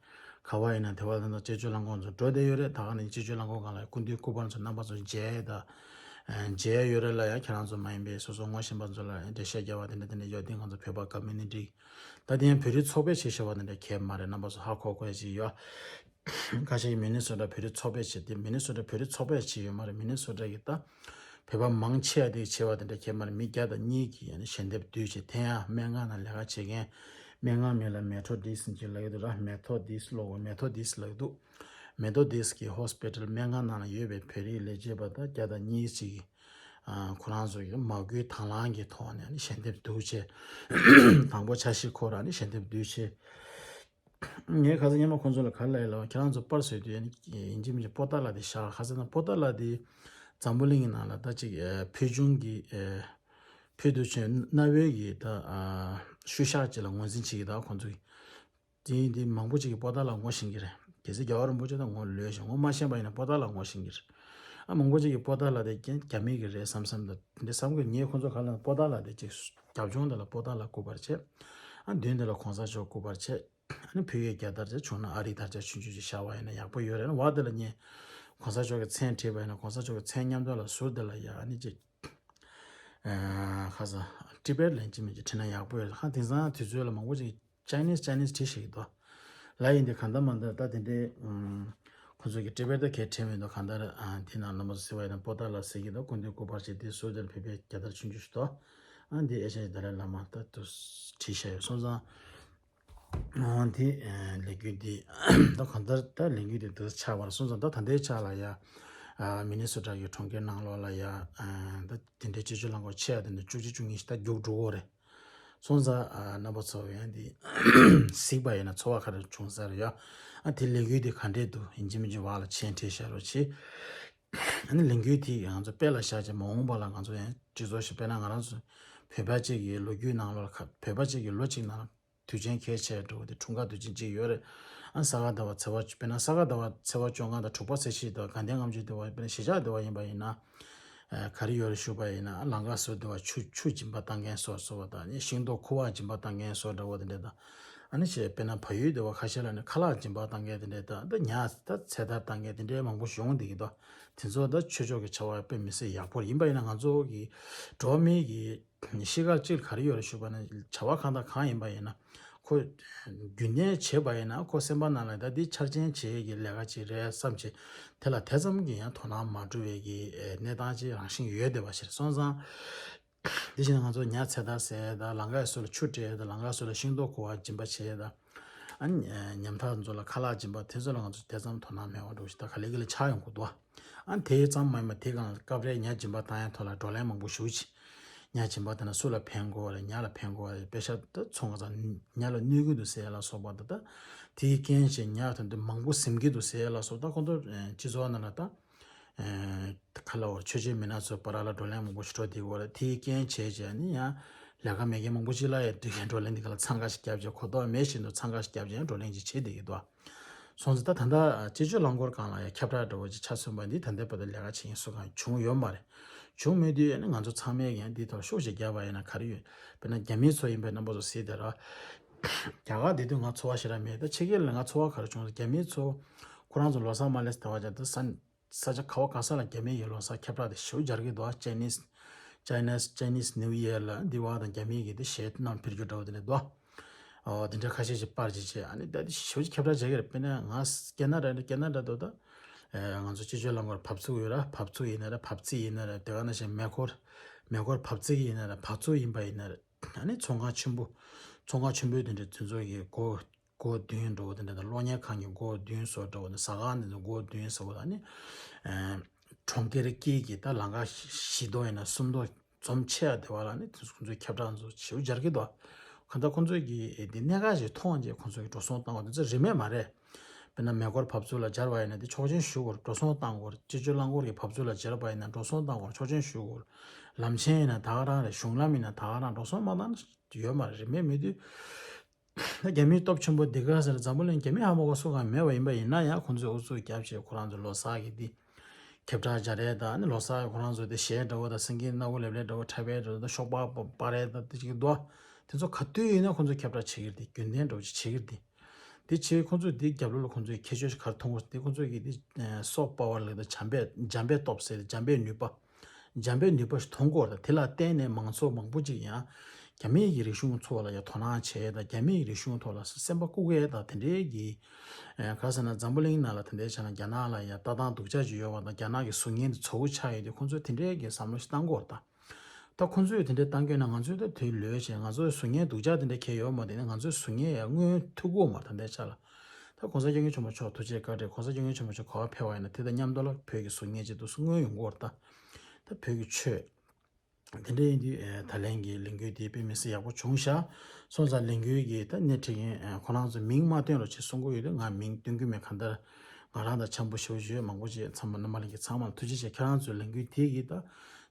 ག་བ་ཡིན་ན་དེ་བ་ད་ལྟ་སྤྱི་སྤྱོད་རླངས་འཁོར་ཚོ་འགྲོ་བསྡད་ཡོད་རེད། ད་ག་ནས་སྤྱི་སྤྱོད་རླངས་འཁོར་སྒང་ལ་སྐུ་མདུན་སྐུ་པར་ཚོ་རྣམ་པ་ཚོ་མཇལ་ཡས་དང་མཇལ་ཡས་ཡོད་རེད་ལ་ཡ། ཁྱེད་རང་ཚོ་མ་ཡིན་པའི་སོ་སོ་ངོ་ཤེས་པ་ཚོ་ལ་འགྲེལ་བཤད་རྒྱབ་པ་དེ་འདྲ་དེ་འདྲ་ཡོད་དེ། ང་ཚོ་བོད་པ་ཀ་མུ་ནི་ཊི་ད་དེ་ཡང་བོད་རིགས་ཚོགས་པས་བྱས་བཞག་པ་དེ་འདྲ་གང་ཡང་མ་རེད། རྣམ་པ་ཚོ་ཧ་གོ་དགོས་ཅིག་ཡོད། ཁ་ཤས་ཀྱིས་མི་ནི་སོ་ཊ་བོད་རིགས་ཚོགས་པས་བྱས་ཏེ། མི་ནི་སོ་ཊ་བོད་རིགས་ཚོགས་པས་བྱས་ཡོད་མ་རེད། མི་ནི་སོ་ཊ་གི་ད་བོད་པ་མང་ཆེ་བ་དེ་བྱས་པ་དེ་འདྲ་གང་ཡང་མ་རེད། མི་བརྒྱ་དང་གཉིས་ཀྱིས་ཡང་ཞལ་འདེབས་བསྡུས་བྱས། དེ་ཡང་སྨན་ཁང་ནང་ལས་ཀ་བྱེད་མཁན། སྨན་ཁང་མིང་ལ་མེ་ཐོ་ཌིས་ཅིག་ལབ་ཀྱི་འདུག་ར། མེ་ཐོ་ཌིས་ལོ་གོ་མེ་ཐོ་ཌིས་ལབ་ཀྱི་འདུག་མེ་ཐོ་ཌིས་ཀྱི་ཧོ་སི་པི་ཊལ་སྨན་ཁང་ནང་ལ་ཡོད་པའི་བོད་རིགས་ལས་བྱེད་པ་ད་བརྒྱ་དང་གཉིས་ཅིག་གིས་ཨ་ཁོ་རང་ཚོ་གི་མ་བསྐུལ་དང་བླངས་ཀྱི་ཐོག་ནས་ནི་ཞལ་འདེབས་བསྡུས་བྱས། དང་པོ་འཆར་གཞི་ཁོ་རང་ནི་ཞལ་འདེབས་བསྡུས་བྱས། ངས་ཁ་སང་སྔོན་མ་ཁོང་ཚོ་ལ་ག་རེ་ལབ་ཡོད་ལབ་པ། ཁྱེད་རང་ཚོ་པར་བཟོས་དུས་ཡིན་གཅིག་མིན་གཅིག་པོ་ཏཱ་ལ་དེ་བཞག་ཁ་སང་ན་པོ་ཏཱ་ལ་དེ་འཛམ་བུ་གླིང་གི་ནང་ལ་ད་ཅིག་ཨ་ཕུལ་བྱུང་གི་ཨ་ཕུལ་དུ་བྱུང་གནའ་བོའི་གི་ད་ཨ་ཤུལ་བཞག་ཅིག་ལ་ངོས་འཛིན་བྱེད་ཀྱི། ད་ཁོང་ཚོ་གི་དེ་ཡིན་དེ་མང་པོ་ཅིག་གིས་པོ་ཏཱ་ལ་ངོ་ཤེས་ཀྱི་རེད། གལ་སྲིད་རྒྱལ་བ་རིན་པོ་ཆེ་དང་ངོ་ལོས་ཤིང་ངོ་མ་ཤེས་པ་ཡིན་ན་པོ་ཏཱ་ལ་ངོ་ཤེས་ཀྱི་རེད། ཨ་མང་པོ་ཅིག་གིས་པོ་ཏཱ་ལ་དེ་རྒྱ་རྒྱ་མི་གི་རེད་བསམ་བསམ་དང་དེ་འདྲ་བསམ་གི། ངས་ཁོང་ཚོ་ག་ལ་པོ་ཏཱ་ལ་དེ་ཅིག་རྒྱབ་ལྗོངས་དེ་ལ་པོ་ཏཱ་ལ་སྐུ་པར་བྱས། ཨ་མདུན་དེ་ལ་གོང་ས་མཆོག་སྐུ་པར་བྱས། ཨ་ནི་བོད་ཡིག་རྒྱལ་དར་བྱས། བྱུང་ན་ཨ་རིའི་དར་ཆ་ཆུང་ཆུང་ཅིག་བཞག་པ་ཡིན་ན་ཡག་པོ་ཡོད་རེད། འོ་དེ་ལ་ངས་གོང་ས་མཆོག་གི་མཚན་བྲིས་པ་ཡིན་ན་གོང་ས་མཆོག་གི་མཚན་མཉམ་དུ་ལ་ཟུར་དེ་ལ་ཡ་ཨ་ནི་ཅིག་ཨ་ཁ་ས་ཊི་བེཊ་ལན་ཅི་མིན་ཅི་བྲིས་ན་ཡག་པོ་ཡོད། ཧ་དེང་སང་དུས་ཚོད་ལ་མང་པོ་ཅིག་ཅའི་ནིས་ཅའི་ནིས་བྲིས་ཤེས་ཀྱི་འདུག་ལ་ཡིན་དེ་གང་ལྟར་མ་ལྟར་ད་དེ་འདྲའི་ཨུམ་ཁོ་ཚོ་གི་ཊི་བེཊ་ད་གས་བྲིས་མི་འདུག་གང་ལྟར་ཨ་དེ་ནང་ལ་མ་སུ་ཟེར་བ་ཡིན་ན་པོ་ཏཱ་ལ་ཟེར་གྱི་འདུག་སྐུ་མདུན་སྐུ་པར་བྱས་དེ་ཟུར་དེར་བོད་པའི་རྒྱལ་དར་ཆུང་ཆུང་ཞིག་འདུག་ཨ་འདི་ཨེ་ཤ་ཡའི་ཏཱ་ལའི་བླ་མ་ད་དུ་བྲིས་བཞག་ཡོད་སོང་ཙང་། འོ་དེ་ལས་འགུལ་འདི་ད་གང་ལྟར་ད་ལས་འགུལ་འདི་འདི་ཆགས་པར་སོང་ཙང་། ད་ད་ལྟའི་ཆ་ལ་ཡ་ཨ་མི་ནི་སོ་ཊ་གི་གྲོང་ཁྱེར་ནང་ལོགས་ལ་ཡ་ཨ་ད་དེ་འདྲའི་སྤྱི་སྤྱོད་རླངས་འཁོར་ཆེ་ཡ་དེ་འདྲ་བཅུ་གཅིག་བཅུ་གཉིས་ཤིག་ད་རྒྱུགས་འགྲོ་གི་རེད། སོང་ཙང་ཨ་རྣམ་པ་ཚོ་ཡང་འདི་གཟིགས་པ་ཡིན་ན་ཚོར་བ་ག་རེ་བྱུང་ས་རེད་ཡ། ཨ་དེ་ལས་འགུལ་འདི་ག་འདྲས་འདུག་ཡིན་གཅིག་མིན་གཅིག་བར་ལ་མཆན་བྲིས་བཞག་རོགས་གྱིས། ཨ་ནི་ལས་འགུལ་དེ་ང་ཚོ་དཔེ་ལ་བཞག་བྱས་མ་འོངས་པ་ལ་ང་ཚོ་ཡང་སྤྱི་ཚོགས་ཤིག་དཔེར་ན་ང་རང་ཚོ་བོད་པ་གཅིག་གི་ལོ་རྒྱུས་ནང་ལོགས་ལ་ཁ་བོད་པ་གཅིག་གི་ལོ་གཅིག་ནང་དུས་ཆེན་གལ་ཆེ་འགྲོ་བ་དེ་འཁྲུངས་སྐར་དུས་ཆེན་གཅིག་ཡོད་རེད། ཨ་ས་ག་ཟླ་བ་ཚེས་པ་དཔེར་ན་ས་ག་ཟླ་བ་ཚེས་པ་བཅོ་ལྔ་དང་དྲུག་པ་ཚེས་གཅིག་དང་དགའ་ལྡན་ལྔ་བཅུ་ཟླ་བ་དཔེར་ན་གཞིས་ཆགས་ཟླ་བ་ཡིན་པ་ཡིན་ན། ཨ་ག་རེ་ཡོད་རེད་ཞུས་པ་ཡིན་ན། ཨ་ལང་ཀ་སོགས་ཟླ་བ་ཆུ་ཆུ་སྦྱིན་པ་བཏང་མཁན་སོགས་སོགས་པ་དང་ནི་ཤིང་ཏོག་ཁུ་བ་སྦྱིན་པ་བཏང་མཁན་སོགས་འདྲ་བོ་དེ་འདྲ་དང་། ཨ་ནི་ཞེས་དཔེར་ན་བལ་ཡུལ་ཟླ་བ་ཁ་ཤས་ལ་ནི་ཁ་ལག་སྦྱིན་པ་བཏང་མཁན་དེ་འདྲ་དང་། ད་ཉ་ད་ཚེ་ཐར་བཏང་མཁན་དེ་འདྲའི་མང་པོ་ཡོང་བསྡད་ཀྱི་འདུག་དེ་ཚོ་ད་ཆོས་ཕྱོགས་ཀྱི་བྱ་བ་དཔེ་མི་སྲིད་ཡག་པོ་རེད། ཡིན་པ་ཡིན་ན་ང་ཚོ་གི་འགྲོ་བ་མིའི་གི་གཤིས་ཀ་གཅིག་ག་རེ་ཡོད་རེད་ཞུས་པ་ན། བྱ་བ་གང་དང་གང་ཡིན་པ་ཡིན་ན་ཁོ་རྒྱུན་གནས་བྱེད་པ་ཡིན་ན་ཁོ་སེམས་པ་ནང་ལ་ད་འདི་འཆར་ཅན་བྱེད་ཀྱི་ལས་ཀ་ཅིག་རེད་བསམ་བྱས། དེ་ལ་དེ་ཙམ་གྱི་ཡང་དོ་སྣང་མ་འགྲོ་བའི་གི་གནས་སྟངས་ཅིག་རང་བཞིན་ཡོད་བསྡད་པ་ཞིག་རེད། སོང་ཙང་དེ་བཞིན་ང་ཚོ་ཉ་ཚེ་ཐར་ཟེར་ད་ལང་ཀའི་སོ་ལ་ཆུ་སྤྲད་ད་ལང་ཀའི་སོ་ལ་ཤིང་ཏོག་ཁུ་བ་སྦྱིན་པ་བྱས་ད། ཨ་ནི་ཉམ་ཐག་ཚོ་ལ་ཁ་ལག་སྦྱིན་པ་དེ་ཚོ་ལ་ང་ཚོ་དེ་ཙམ་དོ་སྣང་མེད་པ་འགྲོ་ཞིག་ད་ག་ལེ་ག་ལེ་ཆགས་ཡོང་གི་འདུག་ཨ་ནི་དེ་ཙམ་མ་ཡིན་པ་དེ་གང་སྐབས་རེ་ཉ་སྦྱིན་པ་བཏང་ཡ་ཐོག་ལ་བགྲོ་གླེང་མང་པོ་ཞུ་ཅིག་ཉ་སྦྱིན་པ་དེ་ན་སུ་ལ་ཕན་གོ་བ་རེད། ཉ་ལ་ཕན་གོ་བ་རེད། པེ་ཤ་ད་ཚོང་ཁང་ཚང་ཉ་ལ་གནོད་གི་འདུག་ཟེར་ཡ་ལ་སོགས་པ་ད་ད་དེའི་རྐྱེན་བྱས་ཉ་དང་དེ་མང་པོ་ཟིན་གི་འདུག་ཟེར་ཡ་ལ་སོགས་ད་ཁོང་ཚོ་སྤྱི་ཚོགས་ནང་ལ་ད་ ཨེ་ཁ་ལ་བར་ཆོས་བྱེད་མི་སྣ་ཚོ་བར་ལ་བགྲོ་གླེང་མང་པོ་ཞིག་འགྲོ་བསྡད་ཡོད་རེད། དེའི་རྐྱེན་བྱས་བྱས་ནི་ཡང་ལས་ཀ་མེད་མཁན་མང་པོ་ཅིག་ལ་ཡང་འགྲིག་མཁན་བགྲོ་གླེང་འདི་ག་ལ་འཚང་ཁ་ཞིག་བརྒྱབ་བྱས། གོ་རྟོགས་མེད་བཞིན་དུ་འཚང་ཁ་ཞིག་བརྒྱབ་བྱས་བགྲོ་གླེང་ཅིག་བྱེད་བསྡད་ཀྱི་འདུག་སོང་ཙང་ད་ད་ལྟ་སྤྱི་སྤྱོད་རླངས་འཁོར་སྒང་ལ་ཡང་ཁྱབ་བསྒྲགས་འདྲ་བོ་ཅིག་ཆ་མཚོན་པ་འདི་ད་ལྟའི་བར་དུ་ལས་ཀ་བྱེད་མཁན་སུ་གང་བྱུང་ཡོད་མ་རེད། བྱུང་མེད་དུས་ཡང་ནི་ང་ཚོ་ཚང་མས་ཡང་འདིའི་ཐོག་ཤུགས་ཤིག་བརྒྱབ་པ་ཡིན་ན་ག་རེ་ཡོད། དཔེར་ན་རྒྱ་མི་ཚོ་ཡིན་པའི་རྣམ་པ་ཚོ་གཟིགས་དེ་ར། རྒྱ་གར་བསྡད་དུས་ང་ཚོར་བ་ཞེ་དྲག་མེད། ད་ཕྱི་རྒྱལ་ལ་ང་ཚོར་བ་ག་རེ་བྱུང་ཟེར། རྒྱ་མི་ཚོ་ཁོ་རང་ཚོ་ལོ་གསར་མ་སླེབས་ཟེར་བ་ཅག་ད་ས་ས་ཆ་ག་བ་ག་ས་ལ་རྒྱ་མི་ཡི་ལོ་གསར་ཁྱབ་བསྒྲགས་དེ་ཞེ་པོ་སྦྱར་གྱི་འདུག Chinese Chinese Chinese New Year ལ་འདི་བ་དང་རྒྱ་མི་གི་དེ་གཞས་རྣམས་འབུལ་རྒྱུ་འདྲ་བོ་དེ་འདྲ་འདུག་ཨོ་དེ་འདྲ་ཁ་ཤས་ཤིག་པར་ཅིག་བྱས། ཨ་ནི་ད་དེ་ཞེ་པོ་ཅིག་ཁྱབ་བསྒྲགས་བྱེད་ཀྱི་རེད། དཔེར་ན་ང་སྐད་ན་འདྲ་སྐད་ན་འདྲ་འདུག་ད་ཨེ་ང་ཚོ་སྤྱི་སྤྱོད་རླངས་འཁོར་བབས་ཚུགས་ཡོད་ར། བབས་ཚུགས་ཡིན་ན་ར། བབས་ཚིགས་ཡིན་ན་ར། དེ་ག་ནང་བཞིན་མེ་འཁོར་མེ་འཁོར་བབས་ཚིགས་ཡིན་ན་ར། བབས་ཚུགས་ཡིན་པ་ཡིན་ན་ར། ཨ་ནི་ཚོང་ཁང་ཆེན་པོ་ཚོང་ཁང་ཆེན་པོའི་དེ་འདྲ་དེ་ཚོ་གི་སྒོ་སྒོ་མདུན་འགྲོ་བ་དེ་འདྲ་དང་། གློག་བརྙན་ཁང་གི་སྒོ་མདུན་སོགས་འགྲོ་བ་དང་། ཟ་ཁང་དེ་ཚོ་སྒོ་མདུན་སོགས་དང་། ཨ་ནི་ཨེ་གྲོང་ཁྱེར་དཀྱིལ་གྱི་ད་ལམ་ཁ་བཞི་མདོ་ཡིན་ན་གསུམ་མདོ་འཛོམས་ཆེ་བ་དེ་བ་ལ་ནི་དེ་ཚོ་ཁོང་ཚོའི་ཁྱབ་བསྒྲགས་ཚོ་ཞེ་པོ་སྦྱར་གྱི་འདུག་གང་ལྟར་ཁོང་ཚོས་ཀྱི་དེ་གནད་འགག་ཞིག་མཐོང་བྱས་ཁོང་ཚོས་ཀྱི་འགྲོ་སོང་བཏང་བ་དེ་ཚོ་རིན་མེད་མ་རེད། དཔེར་ན་མེ་འཁོར་བབས་ཚུགས་ལ་སྦྱར་བ་ཡིན་ན་དེ་ཆོག་མཆན་ཞུ་དགོས། འགྲོ་སོང་བཏང་དགོས། སྤྱི་སྤྱོད་རླངས་འཁོར་གྱི་བབས་ཚུགས་ལ་སྦྱར་བ་ཡིན་ན་འགྲོ་སོང་བཏང་དགོས། ཆོག་མཆན་ཞུ་དགོས། ལམ་ཆེན་ཡིན་ན་ད་ག་རང་རེད། གཞུང་ལམ་ཡིན་ན་ད་ག་རང་། འགྲོ་སོང་མ་བཏང་ན་ཡོད་མ་རེད། རིན་མེད་མེད་དུས། ད་རྒྱ་མིའི་སྟོབས་ཆེན་པོ་འདི་ག་ཟེར་ན་འཛམ་བུ་གླིང་རྒྱ་མི་ཧ་མ་གོ་སུ་གང་མེད་པ་ཡིན་པ་ཡིན་ན་ཡང་། ཁོང་ཚོས་ཨུ་ཚུགས་བརྒྱབ་བྱས་ཁོ་རང་ཚོ་ལོ་གསར་གྱི་འདི་ཁྱབ་བསྒྲགས་སྦྱར་ཡས་དང་། ཨ་ནི་ལོ་གསར་ཁོ་རང་ཚོ་དེ་གཞས་འདྲ་བོ་དང་། སེང་གེ་སྣ་བུག་ལེབ་ལེབ་འདྲ་བོ་འཁྲབ་པའི་འདྲ་བོ་དང་། ཤོག་སྦག་སྤར་ཡས་དང་། དེ་ཅིག་འདུག་དེ་ཚོ་ག་དུས་ཡིན་ན་ཁོང་ཚོས་ཁྱབ་བསྒྲགས་བྱེད་ཀྱི་རེད། དེ་རྒྱུན་ལྡན་འདྲ་བོ་ཅིག་བྱེད་ཀྱི་རེད། དེ་བྱས་ཁོང་ཚོས་དེའི་རྒྱབ་ལོགས་ལ་ཁོང་ཚོས་ཁྱད་ཆོས་ཤིག་ག་རེ་མཐོང་གི་ཡོད་ཟེར་དུས། ཁོང་ཚོས་ཀྱི་དེ་ཨ་soft power ལབ་དང་། འཇམ་པའི་འཇམ་པའི་སྟོབས་ཟེར་ཏེ། འཇམ་པའི་ནུས་པ། འཇམ་པའི་ནུས་པ་ཞིག་མཐོང་གི་ཡོད་རེད། དེ་ལ་བརྟེན་ནས་མང་ཚོགས་མང་པོ་ཅིག་ཡང་རྒྱ་མིའི་གི་རིག་གཞུང་ཚོ་ལ་ཡང་དོ་སྣང་བྱེད་ཡས་དང་། རྒྱ་མིའི་རིག་གཞུང་ཐོག་ལ་སེམས་པ་བཀུག་ཡས་དང་། དེ་འདྲའི་གི་ཨ་ག་རེ་ཟེར་ན་འཛམ་བུ་གླིང་ནང་ལ་དེ་འདྲའི་ཆ་ན་རྒྱ་ནག་ལ་ཡང་ལྟ་སྟངས་སྡུག་ཅག་ཅིག་ཡོད་པ་དང་། རྒྱ་ནག་གི་གཟུགས་བརྙན་དེ་བཙོག་པོ་ཆགས་ཡོད་དུས་ཁོང་ཚོས་དེ་འདྲའི་གི་བསམ་བློ་ཞིག་བཏང་གི་ཡོད་རེད་ད། ད་ཁོང་ཚོས་དེ་འདྲ་བཏང་གི་ཡོད་ན་ང་ཚོས་ད་དེ་ལོས་བྱས། ང་ཚོའི་གཟུགས་བརྙན་སྡུག་ཅག་དེ་འདྲ་གང་ཡང་ཡོད་མ་རེད་དེ། ང་ཚོའི་གཟུགས་བརྙན་ཡང་མངོན་ཐུབ་ཀྱི་ཡོད་མ་རེད་ད་ལྟའི་ཆ་ལ། ད་གོང་ས་སྐྱབས་མགོན་ཆེན་པོ་མཆོག་ཐུགས་རྗེ་བཀའ་དྲིན། གོང་ས་སྐྱབས་མགོན་ཆེན་པོ་མཆོག་ག་པར་ཕེབས་པ་ཡིན་ན་དེ་དང་མཉམ་དུ་ལ་བོད་ཀྱི་གཟུགས་བརྙན་ཅིག་འདུག་སེ་མངོན་ཡོང་གི་ཡོད་རེད་ད། ད་བོད་ཀྱི་ཆོས་དེ་འདྲ་ཡིན་དུས་ཨེ་ད་ལན་གྱི་ལས་འགུལ་དེ་དཔེ་མི་སྲིད་ཡག་པོ་བྱུང་ཤག་སོང་ཙང་ལས་འགུལ་གྱི་ད་སྣེ་ཁྲིད་མཁན་ཨེ་ཁོ་རང་ཚོ་མིང་མ་བཏོན་རོགས་བྱེད་གསུང་གི་ཡོད་དུས། ང་མིང་བཏོན་གྱི་མེད། གང་ལྟར་ང་རང་དང་འཆམ་པོ་ཞེ་པོ་ཅིག་ཡོད། མང་པོ་ཅིག་ཚང་མ་རྣམ་པ་ལྷན་རྒྱས་ཚང་མ་ལ་ཐུགས་རྗེ་ཆེ། ཁྱེད་རང་ཚོའི་ལས་འགུལ་དེ་གིས་ད་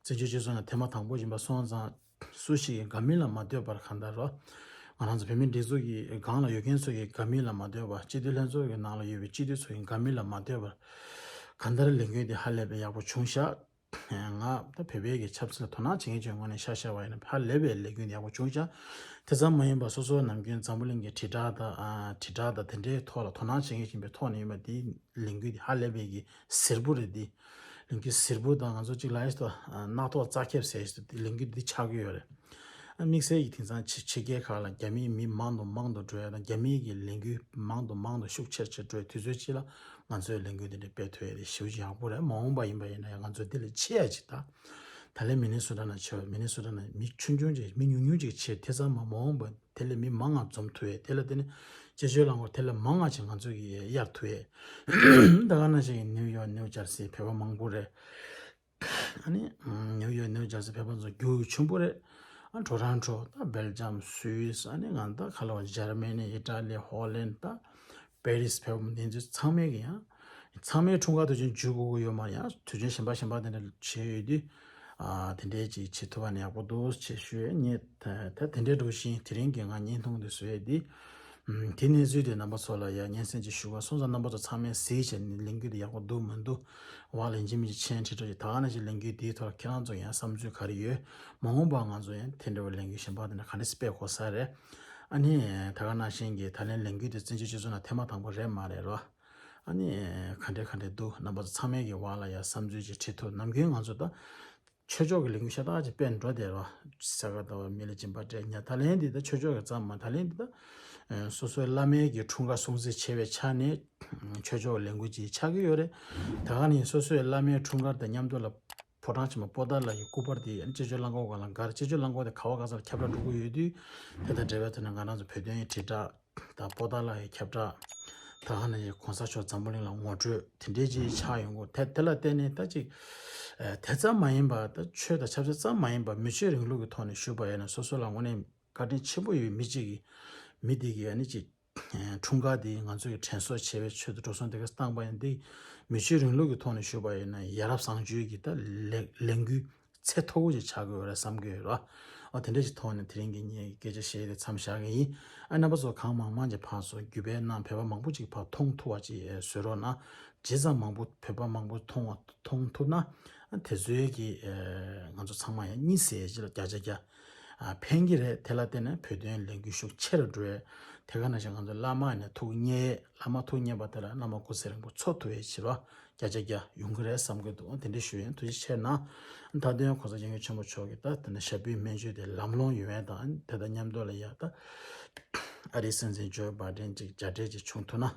བཙན་བྱོལ་སྤྱི་ཚོགས་ནང་ཐེངས་མ་དང་པོ་ཡིན་པ་སོང་ཙང་། སུ་ཞིག་གིས་དགའ་མིན་ལ་མ་ལྟོས་པར། གང་ལྟར་རོ། ང་རང་ཚོ་བོད་མིའི་སྒྲིག་འཛུགས་ཀྱི་སྒང་ལ་ཡོད་མཁན་ཚོ་གིས་དགའ་མིན་ལ་མ་ལྟོས་པར། སྤྱི་འཐུས་ལྷན་ཚོགས་ཀྱི་ནང་ལ་ཡོད་པའི་སྤྱི་འཐུས་ཚོ་གིས་དགའ་མིན་ལ་མ་ལྟོས་པར། གང་ལྟར་ལས་འགུལ་འདི་ཧ་ལས་པའི་ཡག་པོ་བྱུང་ཤག་ང་ད་བོད་པའི་གི་ཆབ་སྲིད་ལ་དོ་སྣང་བྱེད་མཁན་ཚོའི་ངོས་ནས་ཆ་བཞག་པ་ཡིན་ན། ཧ་ལས་པའི་ལས་འགུལ་འདི་ཡག་པོ་བྱུང་ཤག་དེ་ཙམ་མ་ཡིན་པར་སོ་སོ་ནམ་རྒྱུན་འཛམ་བུ་གླིང་གི་དྲིལ་བསྒྲགས་དང་ཨ་དྲིལ་བསྒྲགས་དང་དེ་འདྲའི་ཐོག་ལ་དོ་སྣང་བྱེད་མཁན་ཡིན་པའི་ཐོག་ནས་ཡིན་པ་འདི། ལས་འགུལ་འདི་ཧ་ལས་པའི་གི་གཟིར་པོ་རེད་འདི། ལས་འགུལ་གཟིར་པོ་དང་། ང་ཚོ་གཅིག་ལ་ཡིས་ཏོ་རྣག་ཐོག་རྩ་ཁེབས་ཟེར་ཞིག་ཏུ་ལས་འགུལ་འདི་ཆགས་ཀྱི་ཡོད་རེད། ཨ་དམིགས་བསལ་གྱི་དེང་སང་ཕྱི་ཕྱི་རྒྱལ་ཁག་ལ་རྒྱ་མིའི་མི་མང་དུ་མང་དུ་འགྲོ་ཡ་དང་། རྒྱ་མིའི་གི་ལས་འགུལ་མང་དུ་མང་དུ་ཤུགས་ཆེར་ཆེར་འགྲོ་ཡའི་དུས་ཚོད་ཅིག་ལ་ང་ཚོའི་ལས་འགུལ་འདི་འདྲ་སྤེལ་ཐུབ་ཡ་དེ་ཞེ་པོ་ཅིག་ཡག་པོ་རེད། མ་འོངས་པ་ཡིན་པ་ཡིན་ན་ཡང་ང་ཚོ་འདི་ལས་ཆེ་ཡ་ཅིག་ད། ད་ལན་མི་ནི་སོ་ཊ་ནང་བྱས་པ། མི་ནི་སོ་ཊ་ནང་མི་ཆུང་ཆུང་ཅིག་མི་ཉུང་ཉུང་ཅིག་བྱས། དེ་ཙམ་མ་མ་འོངས་པ་དེ་ལས་མི་མང་ང་འཛོམས་ཐུབ་ཡས། དེ་ལ་བརྟེན་ནས་སྤྱི་སྤྱོད་རླངས་འཁོར་དེ་ལས་མང་ང་ཅིག་ང་ཚོ་གིས་གཡར་ཐུབ་ཡས། ད་ག་ནང་བཞིན་ནིའུ་ཡོག་ནིའུ་ཇར་སི་བོད་པ་མང་པོ་རེད། ཨ་ནི་ནིའུ་ཡོག་ནིའུ་ཇར་སི་བོད་པ་ཚོ་རྒྱུ་ཆེན་པོ་རེད། ཨ་ཊོ་རོན་ཊོ་དང་། སྦེལ་ཇམ། སུད་སི། ཨ་ནི་ང་ད་ག་ལ་བ་འཇར་མ་ནི། ཨི་ཊ་ལི། ཧོ་ལན་དང་པེ་རིས། བོད་པ་འདི་ཚོ་ཚང་མས་ཀྱི་ཡང་ཚང་མའི་འཁྲུངས་སྐར་དུས་ཆེན་འཇུ་དགོས་ཀྱི་ཡོད་མ་རེད། ཡང་དུས་ཆེན་གཞན་པ་གཞན་པ་དེ་འདྲ་བྱས་ཡོད་དུས། ཨ་དེ་འདྲའི་ཅིག་བྱེད་ཐུབ་པ་ནི་ཡག་པོ་འདུག་ཅེས་ཞུ་ཡས། ངས་ད་ད་དེ་འདྲའི་འགྲོ་བཞིན་དེ་རིང་གི་ང་བརྙན་ཐུང་འདི་བཟོ་ཡས་འདི། ཨམ་དེ་གནས་ཚུལ་དེ་རྣམ་པ་ཚོ་ལ་ཡང་སྙན་སེང་ཅིག་ཞུ་བ་སོང་ཙང་། རྣམ་པ་ཚོ་ཚང་མས་གཟིགས་བྱས་ནས་ལས་འགུལ་འདི་ཡག་པོ་འདུག་མི་འདུག་བ་ལ་ཡིན་གཅིག་མིན་གཅིག་མཆན་བྲིས་འགྲོ་ཅིག་ད་ག་ནང་བཞིན་ལས་འགུལ་འདིའི་ཐོག་ལ་ཁྱེད་རང་ཚོ་ཡང་བསམ་ཚུལ་ག་རེ་ཡོད། མ་འོངས་པར་ང་ཚོ་ཡང་དེ་འདྲ་བའི་ལས་འགུལ་གཞན་པ་དེ་འདྲ་ག་འདྲ་སྤེལ་དགོས་ས་རེད། ཨ་ནི་ད་ག་ནང་བཞིན་གྱི་ད་ལན་ལས་འགུལ་དེ་བཙན་བྱོལ་སྤྱི་ཚོགས་ནང་ཐེངས་མ་དང་པོ་རེད་མ་རེད་རོ། ཨ་ནི་ག་འདྲ་ག་འདྲ་འདུག་རྣམ་པ་ཚོ་ཚང་མས་ཀྱི་བ་ལ་ཡ་བསམ་ཚུལ་ཅིག་བྲིས་ཐུབ། ནམ་རྒྱུན་ང་ཚོ་ད་ཆོས་ཕྱོགས་ཀྱི་ལས་འགུལ་ཤ་སྟག་ཅིག་སྤེལ་འགྲོ་བསྡད་རོ། ས་ག་ཟླ་བ་མི་ལ་སྦྱིན་པ་སྤྲད་ཉ། ད་ལན་འདི་ད་ཆོས་ཕྱོགས་ཀྱི་ཙམ་མ། ད་ལན་འདི་ད་སོ་སོའི་བླ་མའི་གི་འཁྲུངས་སྐར་སྲུང་བརྩི་བྱེད་པའི་ཆ་ནས་ཆོས་ཕྱོགས་ཀྱི་ལས་འགུལ་ཅིག་ཆགས་ཀྱི་ཡོད་རེད། ད་ག་ནི་སོ་སོའི་བླ་མའི་འཁྲུངས་སྐར་དང་མཉམ་དུ་ལ་ཕོ་བྲང་ཆེན་མོ་པོ་ཏཱ་ལ་ཡི་སྐུ་པར་དེ་ཡང་སྤྱི་སྤྱོད་རླངས་འཁོར་སྒང་ལ་བསྒར། སྤྱི་སྤྱོད་རླངས་འཁོར་དེ་ག་བ་ག་ས་ལ་ཁྱབ་བསྒྲགས་འགྲོ་གི་ཡོད་དུས། དེ་དང་འབྲེལ་བའི་ཐོག་ནས་ང་རང་ཚོ་བོད་དོན་ཡི་དྲིལ་བསྒྲགས་དང་པོ་ཏཱ་ལ་ཡི་ཁྱབ་བསྒྲགས་དང་། ཨ་ནི་གོང་ས་མཆོག་འཛམ་བུ་གླིང་ལ་ངོ་སྤྲོད་དེ་འདྲའི་ཅིག་ཆགས་ཡོང་གི། དེ་དེ་ལ་བརྟེན་ནས་ད་ཅིག་ཨ་དེ་ཙམ་མ་ཡིན་པ། ད་ཆོས་དང་ཆབ་སྲིད་ཙམ་མ་ཡིན་པ་མི་ཆོས་རིང་ལུགས་ཀྱི་ཐོག་ནས་ཞུས་པ་ཡིན་ན། སོ་སོ་ལ་དངོས་གནས་བཀའ་དྲིན་ཆེན་པོ་ཡོད་མི་གཅིག་གིས། མི་དེ་གིས་ཨ་ནི་ཅིག་འཁྲུངས་སྐར་འདི་ང་ཚོ་གི་དྲན་གསོ་བྱེད་པའི་ཆེད་དུ་འགྲོ་སོང་དེ་ག་བཏང་པ་ཡིན་དུས། མི་ཆོས་རིང་ལུགས་ཀྱི་ཐོག་ནས་ཞུས་པ་ཡིན་ན་ཡ་རབས་བཟང་སྤྱོད་ཀྱི་ད་ལས་ལས་འགུལ་ཚད་མཐོ་བོ་ཞིག་ཆགས་དགོས་རེད་བསམ་གྱི་ཡོད་ར། ཨོ་དེ་འདྲ་ཞིག་ཐོག་ནས་དེ་རིང་གི་ངའི་སྐད་ཆ་བཤད་དེ་མཚམས་བཞག་གི་ཡིན། ཨ་རྣམ་པ་ཚོ་གང་མང་མང་ཅིག་ཕར་ཚུར་བརྒྱུད་སྤེལ་གནང་། བོད་པ་མང་པོ་ཅིག་ཕར་མཐོང་ཐུབ་པ་ཅིག་བཟོས་རོགས་གནང་། ཇི་ཙམ་མང་པོ་བོད་པ་མང་པོ་མཐོང་བ་མཐོང་ཐུབ་ན། དེ་ཚོའི་གི་ང་ཚོ་ཚང་མ་ཡང་གཉིད་སད་ཅིག་ལ་བརྒྱ་ཆ་བརྒྱ་ཕན་གྱི་རེད། དེ་ལ་བརྟེན་ནས་བོད་དོན་ལས་འགུལ་ཤུགས་ཆེ་རུ་འགྲོ་ཡས། དེ་ག་ནང་བཞིན་ང་ཚོ་བླ་མ་ནས་ཐུགས་མཉེས། བླ་མ་ཐུགས་མཉེས་པ་དེ་ལ་བླ་མ་སྐུ་ཚེ་རིང་པོ་འཚོ་ཐུབ་ཡས་ཕྱིར་བ་བརྒྱ་ཆ་བརྒྱ་ཡོང་གི་རེད་བསམ་གྱི་འདུག་དེ་འདྲ་ཞུ་ཡིན། ཐུགས་རྗེ་ཆེ་གནང་། མཐའ་དོན་གོང་ས་སྐྱབས་མགོན་ཆེན་པོ་མཆོག་གིས་ད་དེ་ནས་ཞབས་པུས་སྨན་བཅོས་དེ་ལམ་ལྷོང་ཡོང་ཡས་དང་། དེ་དང་མཉམ་དུ་ལ་ཡ་ད་ཨ་རིའི་སྲིད་འཛིན་ཇོ་བྷའི་ཌེན་ཅིག་མཇལ་འཕྲད་ཅིག་བྱུང་ཐུབ་ན་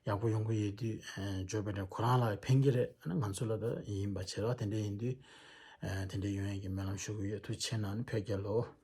ཡག་པོ་ཡོང་གི་ཡོད་དུས། ཇོ་བྷའི་ཌེན་ཁོ་རང་ལ་ཕན་གྱི་རེད། ང་ཚོ་ལ་ད་ཡིན་པ་བྱེད་རོགས། དེ་འདྲ་ཡིན་དུས་དེ་འདྲ་ཡོང་ཡས་ཀྱི་སྨོན་ལམ་ཞུ་གི་ཡོད། ཐུགས་རྗེ་ཆེ་གནང་། བོད་རྒྱལ་ལོ།